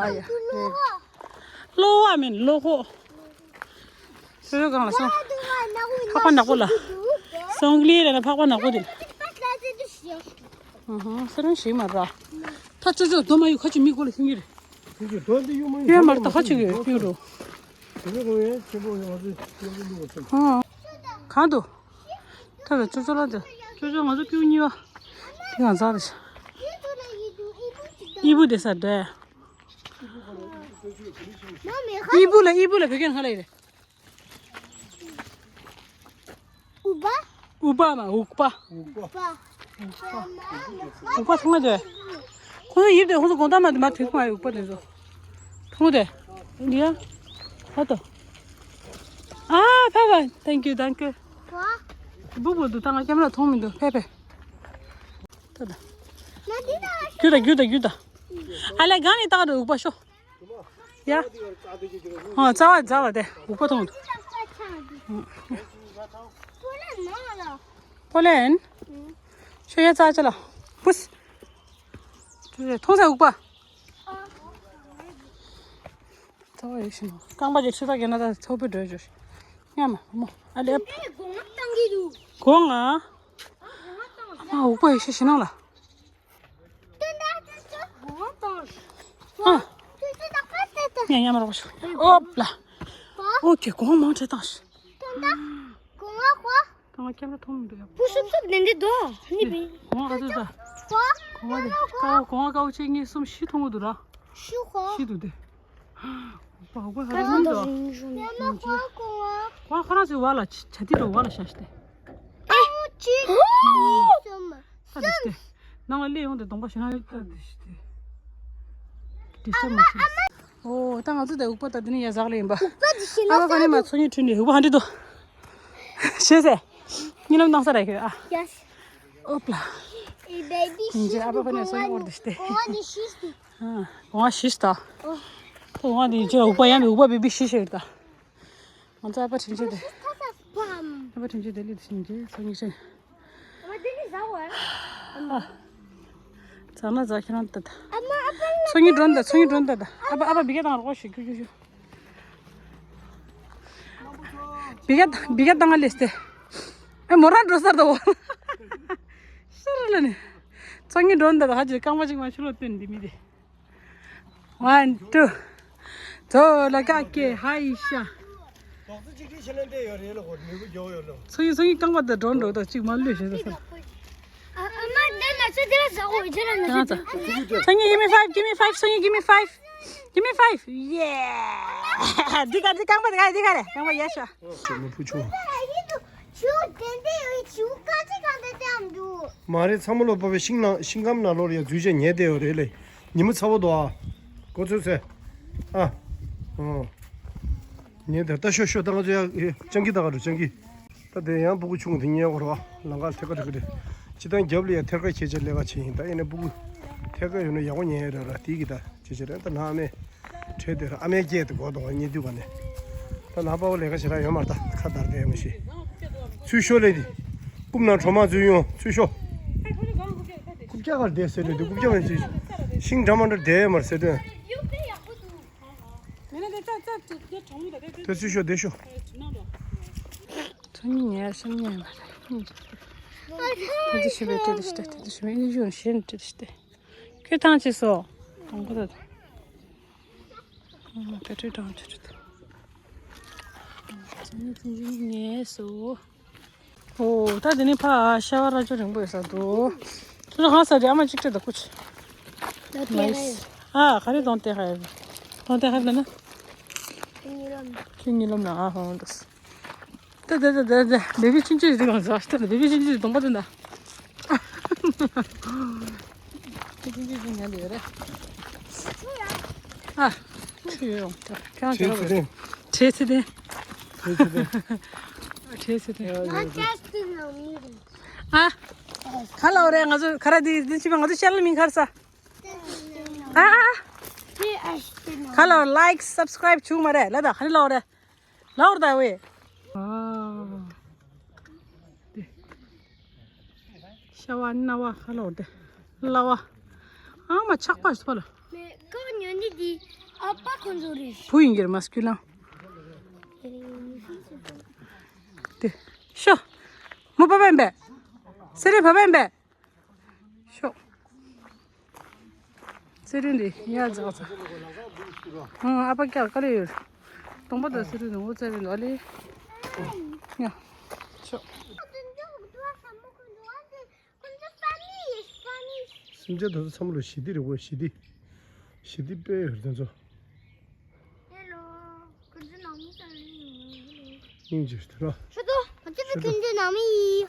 ཡ་ཡ། གློ་བ་མིན་གློ་ཁོག་ཆུ་ཚོད་གང་ལ་སོང་། ཕག་པ་ནག་པོ་ལ། སོང་གླིང་ལ་ན་ཕག་པ་ནག་པོ་དེ། ཨ་ཧ་སེ་རན་ཞིག་མ་ར། ད་ཆུ་ཚོད་དོ་མ་ཡུ་ཁ་ཆུ་མི་གོ་ལ་ཤིང་གི་རེད། ཡོད་མ་ར་ད་ཁ་ཆུ་གི་ཡོད་རུ། གང་དུ། ཐ་བའི་ཆུ་ཚོད་ལ་དེ། ཆུ་ཚོད་ང་ཚོ་ཀྱུ་གཉིས་པ། དེ་ང་ཚ་རེད། ཨི་བུ་དེ་ས་དེ། ཨི་བུ་ལ་ཨི་བུ་ལ་བོད་སྐད་ཧ་ལ་ཡི་རེད། ཨུ་པ། ཨུ་པ་མ་ཨུག་པ། ཨུག་པ། ཨུག་པ་མཐོང་ང་དེ། ཁོང་ཚོ་ཡིབ་དེ་ཁོང་ཚོ་དགོང་དག་མ་དེ་མ་དུས་མ་ཡོད་ཨུག་པ་དེ་ཚོ། མཐོང་དེ། འདི་ཡ། ཧ་ཏོ། ཨ་ཕ་ཕ། Thank you, thank you. སྦུག་སྦུག་འདུག་ད་ང་ཀེམ་ར་མཐོང་མི་འདུག་ཕེ་ཕེ། ད་ད། རྒྱུ་ད་རྒྱུ་ད་རྒྱུ་ད། ཨ་ལས་གང་ནས་ད་ག་འདུག་ཨུག་པ་ཤོ། ཡ། ཧོ་རྩ་བ་རྩ་བ་དེ་ཨུག་པ་མཐོང་འདུག་པོ་ལན། ཤོ་ཡ་རྩ་ཆ་ལ། པུས། མཐོང་ས་ཨུག་པ། ཚ་བ་ཡོད་ཤིང་རྐང་པ་ཅིག་ཆུ་ཐག་གི་ན་ད་ཚོགས་པའི་འགྲོས་བྱོས་ཤིང་། ཉམས་མ་མོ་ཨ་ལེ། དེ་སྒོ་ང་བཏང་གི་འདུག་སྒོ་ང་། ཨ་སྒོ་ང་བཏང་། ཨ་མ་འུག་པ་ཡོད་ཤིང་ཞིང་ནང་ལ། སྟོན་ད་ཅོ་ཅོ་སྒོ་ང་བཏང་། ཨ། ཅོ་ཅོ་ད་ཁ་ཏེ་ཏེ། ཉ་ཉ་མ་རོགས་ཤོག་ཨོབ་ལ། ཨོ་ཁེ་སྒོ་ང་མང་ཆེ་བཏང་ཤིང་། སྟོན་ད་སྒོ་ང་གོ། ད་ང་ཁྱེད་ལ་མཐོང་མི་འདུག་ཡ། བུ་སུབ་སུབ་ནན་ཏེ་དོ། ནི་བི། གོང་ཨ་ཚོ་ད། གོང་ཨ་དེ་ཀའོ་གོང་ཨ་ཀའོ་ཆེ་གཉིས་གསུམ་བཞི་མཐོང་གི་འདུག་ར། བཞི་གོ། བཞི་འདུག་དེ། ཧོ་གོ་ཧ་ར་མི་འདུག་ཡ་མ་གོ་གོང་ཨ། གོང་ཨ་ཁོ་རང་ཚོའི་བ་ལ་ཆ་དེ་འགྲོ་བ་ལ་ཤ་ཤི་དེ། ཨ་གཅིག་གཉིས་གསུམ། ད་དེ་ཤི་དེ། ནང་ལ་སླེབས་ཡོང་དེ་གདོང་པ་ཞེ་ན་ཡོད་ད་དེ་ཤི་དེ། དེ་ཤ་མ་ཤི། ཨོ་ད་ང་ཚོ་དེ་འུག་པ་ད་དེ་ནི་ཡ་ཟག་ལ་ཡིན་པ། འུག་པ་དེ་ཤི་ན་ཨ་བ་ག་ནི་མ་ཚོ་གཉིས་ཁྲུས་ནས་འུག་པ་ཧ་འདྲི་དོ། ཤེས་སེ། གཉིད་ལམ་བཏང་ས་རེད་ཁྱོད་ཨ། ཡེས། ཨོབ་ལ། ཨེ་བེ་བི་ཤི། ཨ་བ་ཁོ་ནས་སོང་ཨོར་དེ་ཤི་དེ། གོང་ཨ་ནི་ཤི་སྟེ། ཨ། གོང་ཨ་ཤི་སྟ། ཨོ། ཁོ་གོང་ཨ་དེ་ཅི་འུག་པ་ཡང་མི་འུག་པ་བེ་བི་ཤི་ཤི་རེད་ད། ང་ཚོ་ཨ་ཕ་དྲིན་ཆེ་དེ། ཨ་ཕ་དྲིན་ཆེ་དེ་ལི་དེ་ཤི་འཇེ་ཚོ་གཉིས་ཤི། ཨ་མ་དེ་ནི་ཟ་བ། ཨ། ཚ་ན་ཛ་ཁྱེད་རང་ལྟ་ད། ཨ་མ་ཨ་ཕ་ལ་ཚོ་གཉིས་འགྲོ་འདི་ཚོ་གཉིས་འགྲོ་འདི་ད། ཨ་ཕ་ཨ་ཕ་བི་ག་དང་རོགས་ཤིག་ཁྱུ་ཁྱུ་ཁྱུ། བི་ག་བི་ག་དང་ལེས་ཏེ། ཨེ་མོ་རང་འགྲོ་སར་ད་འོ། ཤར་ལ་ནི། ཚོ་གཉིས་འགྲོ་འདི་ད་ཧ་ཅི་རྐང་པ་གཅིག་མ་ཆུ་ལོ་བཏོན་འདི་མི་དེ། One, two. ཚོ་ལ་ཀ་ཀེ་ཧའི་ཤ། ཚོ་ཡི་ཚོ་ཡི་རྐང་པ་དང་འགྲོ་འགྲོ་དང་གཅིག་མ་ལུས་ཞེས་ཟེར། ཚོ་ཡི་give me five, give me five, ཚོ་ཡི་give me five, give me five, yeah. འདི་ག་འདི་རྐང་པ་འདི་ག་འདི་ག་རེད་རྐང་པ་ཡ་ཤ། ཁྱོད་མི་བུ་ཆུང་། ཆུ་དེ་འདི་ཡོད་ཆུ་ཀ་ཅི་ག་འདི་ཙམ་འདུག་མ་རེད་ཚང་མ་ལོ་པ་བའི་ཤིང་ནང་ཤིང་སྒམ་ནང་ལོར་ཡ་འཛུལ་བྱས་ཉལ་བསྡད་ཡོད་རེད་ལེ། ཉི་མ་ཚ་བོ་འདུག་ཨ། གོ་ཚོད་ཚོད། ཨ། ཨོ། ཉལ་བསྡད་ད་ཤོ་ཤོ་ད་ང་ཚོ་ཡ་སྤྱང་ཀི་ད་ག་འགྲོ་སྤྱང་ཀི། ད་དེ་ཡང་སྤུ་གུ་ཆུང་དེ་ཉལ་གོ་ར་ལང་ཀ་ཐད་ཀ་ཐད་ཀ་དེ། སྤྱི་བཏང་རྒྱབ་ལ་ཡ་ཐད་ཀ་ཁྱེད་ཅག་ལས་ཀ་བྱེད་ཡིན་ད་ཡིན་ན་སྤུ་གུ། ཐད་ཀ་ཡོད་ན་ཡག་པོ་ཉལ་ཡ་ར་ར་དེ་གི་ད་ཅེ་ཅེ་རེད་ད་ན་ཨ་མས། བྲོས་དེ་ར་ཨ་མའི་སྐད་དེ་གོ་དང་ཉེ་དུས་ག་ནས། ད་ལ་པ་བ་ལས་ཀ་བྱེད་ར་ཡོད་མ་རེད་ད་ཁ་བརྡར་དེ་ཡོད་མ་ཤེས། ཚུལ་ཤོ་ལས་དེ། རྐུབ་ནང་གྲོ་མ་འཛུལ་ཡོང་ཚུལ་ཤོ། རྐུབ་བཀྱག་གར་བསྡད་ཟེར་དོན་དེ་རྐུབ་བཀྱག་མ་ཤེས། ཤིང་འདྲ་མ་འདྲ་བསྡད་ཡོད་མ་རེད་ཟེར་དོན། དེ་ཚུལ་ཤོ་བསྡད་ཤོ། ཚོ་གཉིས་ཉལ་སེམས་ཉལ་མ་རེད། ད་དེ་ཤི་བའི་དེ་དེ་ཤི་དེ་དེ་ཤི་བའི་ཨིན་ཇུ་ཤེས་དེ་དེ་ཤི་དེ། ཁྱོད་ཐང་ཆད་སོང་། དང་པོ་ད། ཨ་མ་བེ་ཊི་རི་ཌའོན་ཆགས་འགྲོ་འདུག་ཚང་མ་ཚང་མ་ཉལ་སོང་། ཨོ་ད་དེ་ནི་ཕ་ཤ་བ་ར་ཅོ་རིང་པོ་ཡོད་ས་འདུག་ཁྱོད་ཚོ་གང་ས་རེད་ཨ་མ་གཅིག་སྤྲད་དང་ཀུ་ཆུ། ད་ལྟའི་ཧ་ཡོད། ཨ་ག་རེ་གདོང་བསྟན་ཧ་ཡོད། གདོང་བསྟན་ཧ་ཡོད་ན། ཁྱོད་གཉིད་ལམ་ན་ཨ་ཧོང་འདུག་ད་ད་ད་ད་ད་བེ་བི་ཆུང་ཆུང་ཞིག་གང་ཟག་ད་བེ་བི་ཆུང་ཆུང་ཞིག་གདོང་པ་དེ་འདྲ། བེ་བི་ཆུང་ཆུང་ཞིག་ཉལ་འདི་ཡོད་རེད། ཨ། ཁྱོད་ཡོང་ད་ཁྱོད་ཁྱོད་ཚེ་བརྟན། ཁྱོད་ཚེ་བརྟན། ཁྱོད་ཚེ་བརྟན། ཁྱོད་ཚེ་བརྟན། ཨ། ག་ལ་འོ་རེད་ང་ཚོ་ག་ར་འདི་འདི་ཕྱི་མ་ང་ཚོ་ཤར་ལ་མིན་ཁར་ས། ཨ་ཨ། ག་ལ་ལའིཀ་སབ་སི་ཀ་རའིབ་བྱུང་མ་རེད་ལ་ད་ག་ནས་ལ་འོ་རེད། ལའོར་ད་ཝེ། ཨ། དེ། ཤ་བ་སྣ་བ་ཧ་ལའོར་དེ། ལ་བ། ཨ་མ་ཆག་པ་ཞིག་ཕ་ལ། མེ་ཀོ་ཉོ་ནི་དེ་ཨ་ཕ་ཁོ་ཚོ་རེད། བུ་ཡིན་གྱི་རེད་མ་སྐྱུ་ལང་། དེ། ཤོ། མོ་བ་བན་པས། སེ་རེ་བ་བན་པས། ཤོག་ཚེ་རིང་འདི་ཡ་ཛག་ཛག་ཨང་ཨ་ཕ་ཀྱག་ཀ་ལེ་ཡོད། གདོང་པ་དང་ཚེ་རིང་འདི་ངོ་ཚེ་རིང་འདི་ཨ་ལེ། ཡ། ཤོག་སེམས་ཅན་དེ་ཚོ་ཚང་མ་ལ་ཞི་བདེ་རེད་བོ་ཞི་བདེ། ཞི་བདེ་དཔེ་ཡོད་རེད་དེ་ཚོ། ཧེ་ལོ། ཁོ་ཚོ་ནང་མི་ས་ལ་ཡོད་རེད། སྙིང་རྗེ་ཞིག་རེད། ཤོ་ཏོ། ང་ཚོ་ཁོ་ཚོ་ནང་མི་ཡིན།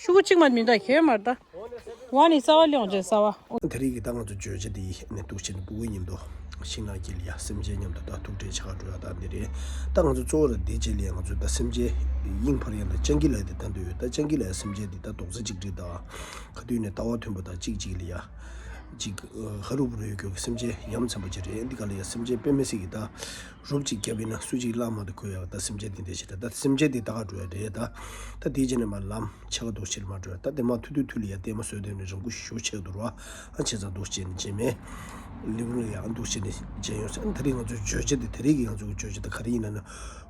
ཤུ་གུ་གཅིག་མ་མི་འདུག་ཁྱེར་མར་ད། ཝ་ནི་ས་བ་ལེ་ཡོང་ཅེ་ས་བ། དེ་རིང་གི་ད་ང་ཚོ་བརྗོད་བྱ་དེ་ནི་འདུག་བྱས་ནས་སྤུ་གུའི་མཉམ་དུ་ཤིང་ནགས་དཀྱིལ་ལ་ཡ་སེམས་ཅན་མཉམ་དུ་ད་ཐུག་འཕྲད་བྱ་ག་འགྲོ་ཡ་ད་འདི་རེད། ད་ང་ཚོ་གཙོ་བོ་ར་འདི་རྗེས་ལ་ཡ་ང་ཚོ་ད་སེམས་ཅན་དབྱིངས་འཕར་ཡ་ད་སྤྱང་ཀི་ལ་ཡ་དེ་ད་འདོད་ཡོད། ད་སྤྱང་ཀི་ལ་ཡ་སེམས་ཅན་དེ་ད་རྡོག་རྩ་གཅིག་སྒྲིལ་ད་ག་དུས་ནས་ལྟ་བ་མཐུན་པ་ད་གཅིག་གཅིག་ལ་ཡ་གཅིག་ཧ་རུ་བུ་རུ་ཡོད་རྒྱུ་གི་སེམས་ཅན་ཡ་མཚན་པོ་ཅིག་རེད། འདི་ག་ལ་ཡ་སེམས་ཅན་དཔེ་མི་སྲིད་ཀྱི་ད་རུབ་ཅིག་བརྒྱབ་ཡིན་ན་སུ་གཅིག་བརླག་མ་ཐུབ་ཁོ་ཡ་ད་སེམས་ཅན་དེ་འདྲ་ཞིག་རེད། ད་སེམས་ཅན་དེ་ད་ག་འགྲོ་ཡ་རེད། ད་ད་དེའི་རྗེས་ནས་མར་ལམ་ཆ་ག་འདུག་ཕྱིར་མ་འགྲོ་ཡ། ད་དེ་མ་ཐུ་ཐུ་ཐུ་ལ་ཡ་ལྟད་མོ་བཟོས་དོན་ནི་རང་ཁུ་ཞུ་ཆེ་འདུག་ར། ཨ་བྱས་ཙང་འདུག་བྱས་ནས་རྗེས་མའི་ལེའུ་ལ་ཡ་ཨ་འདུག་བྱས་ནས་མཇལ་ཡོང་ཟེར། ཨ་ད་རེས་ང་ཚོའི་བརྗོད་བྱ་དེ་ད་རེས་ཀྱི་ང་ཚོའི་བརྗོད་བྱ་དེ་ག་རེ་ཡིན་ན་ན་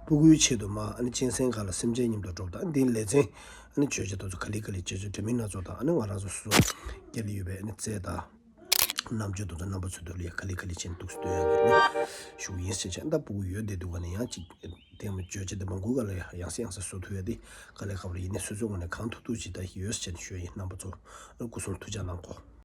སྤུ་གུའི་ཆེད་དུ་མ་ཨ་ནི་གཅན་གཟན་སྒང་ལ་སེམས་ཅན་མཉམ་དུ་འགྲོ་བ་ད་ཨ་འདིའི་ལེ་ཚན་ཨ་ནི་བརྗོད་བྱ་དེ་ཚོ་ག་ལེ་ག་ལེ་བརྗོད་བྱ་འབྲེལ་མིན་སྣ་ཚོགས་དང་ཨ་ནི་ང་རང་ཚོ་སོ་སོ་སྒེར་ལ་ཡོད་པའི་ཨ་ནི་རྩལ་དང་། རྣམ་དཔྱོད་དེ་ཚོ་རྣམ་པ་ཚོའི་ཐོག་ལ་ཡ་ག་ལེ་ག་ལེ་བྱས་ནས་འདུག་སེ་སྟོན་ཡག་གི་ནི་ཞུ་ཡིན་ཟེར་བྱས། ད་སྤུ་གུ་ཡོད་བསྡད་འདུག་ག་ནས་ཡང་ཅིག་ལྟད་མོ་བརྗོད་བྱ་དེ་མང་པོའི་སྒང་ལ་ཡ་ཡང་སེ་ཡང་སེ་བཟོ་ཐུབ་ཡ་དེ་དཀའ་ལས་ཁག་པོ་རེད། ཡིན་ནའི་སོ་སོའི་ངོས་ནས་གང་ཐུབ་ཐུབ་ཅིག་ད་ཡོད་ཟེར་བྱས་ནས་ཞུ་ཡ་ཡིན། རྣམ་པ་ཚོ་སྐུ་གསུང་ཐུགས་རྗེ་གནང་གོ།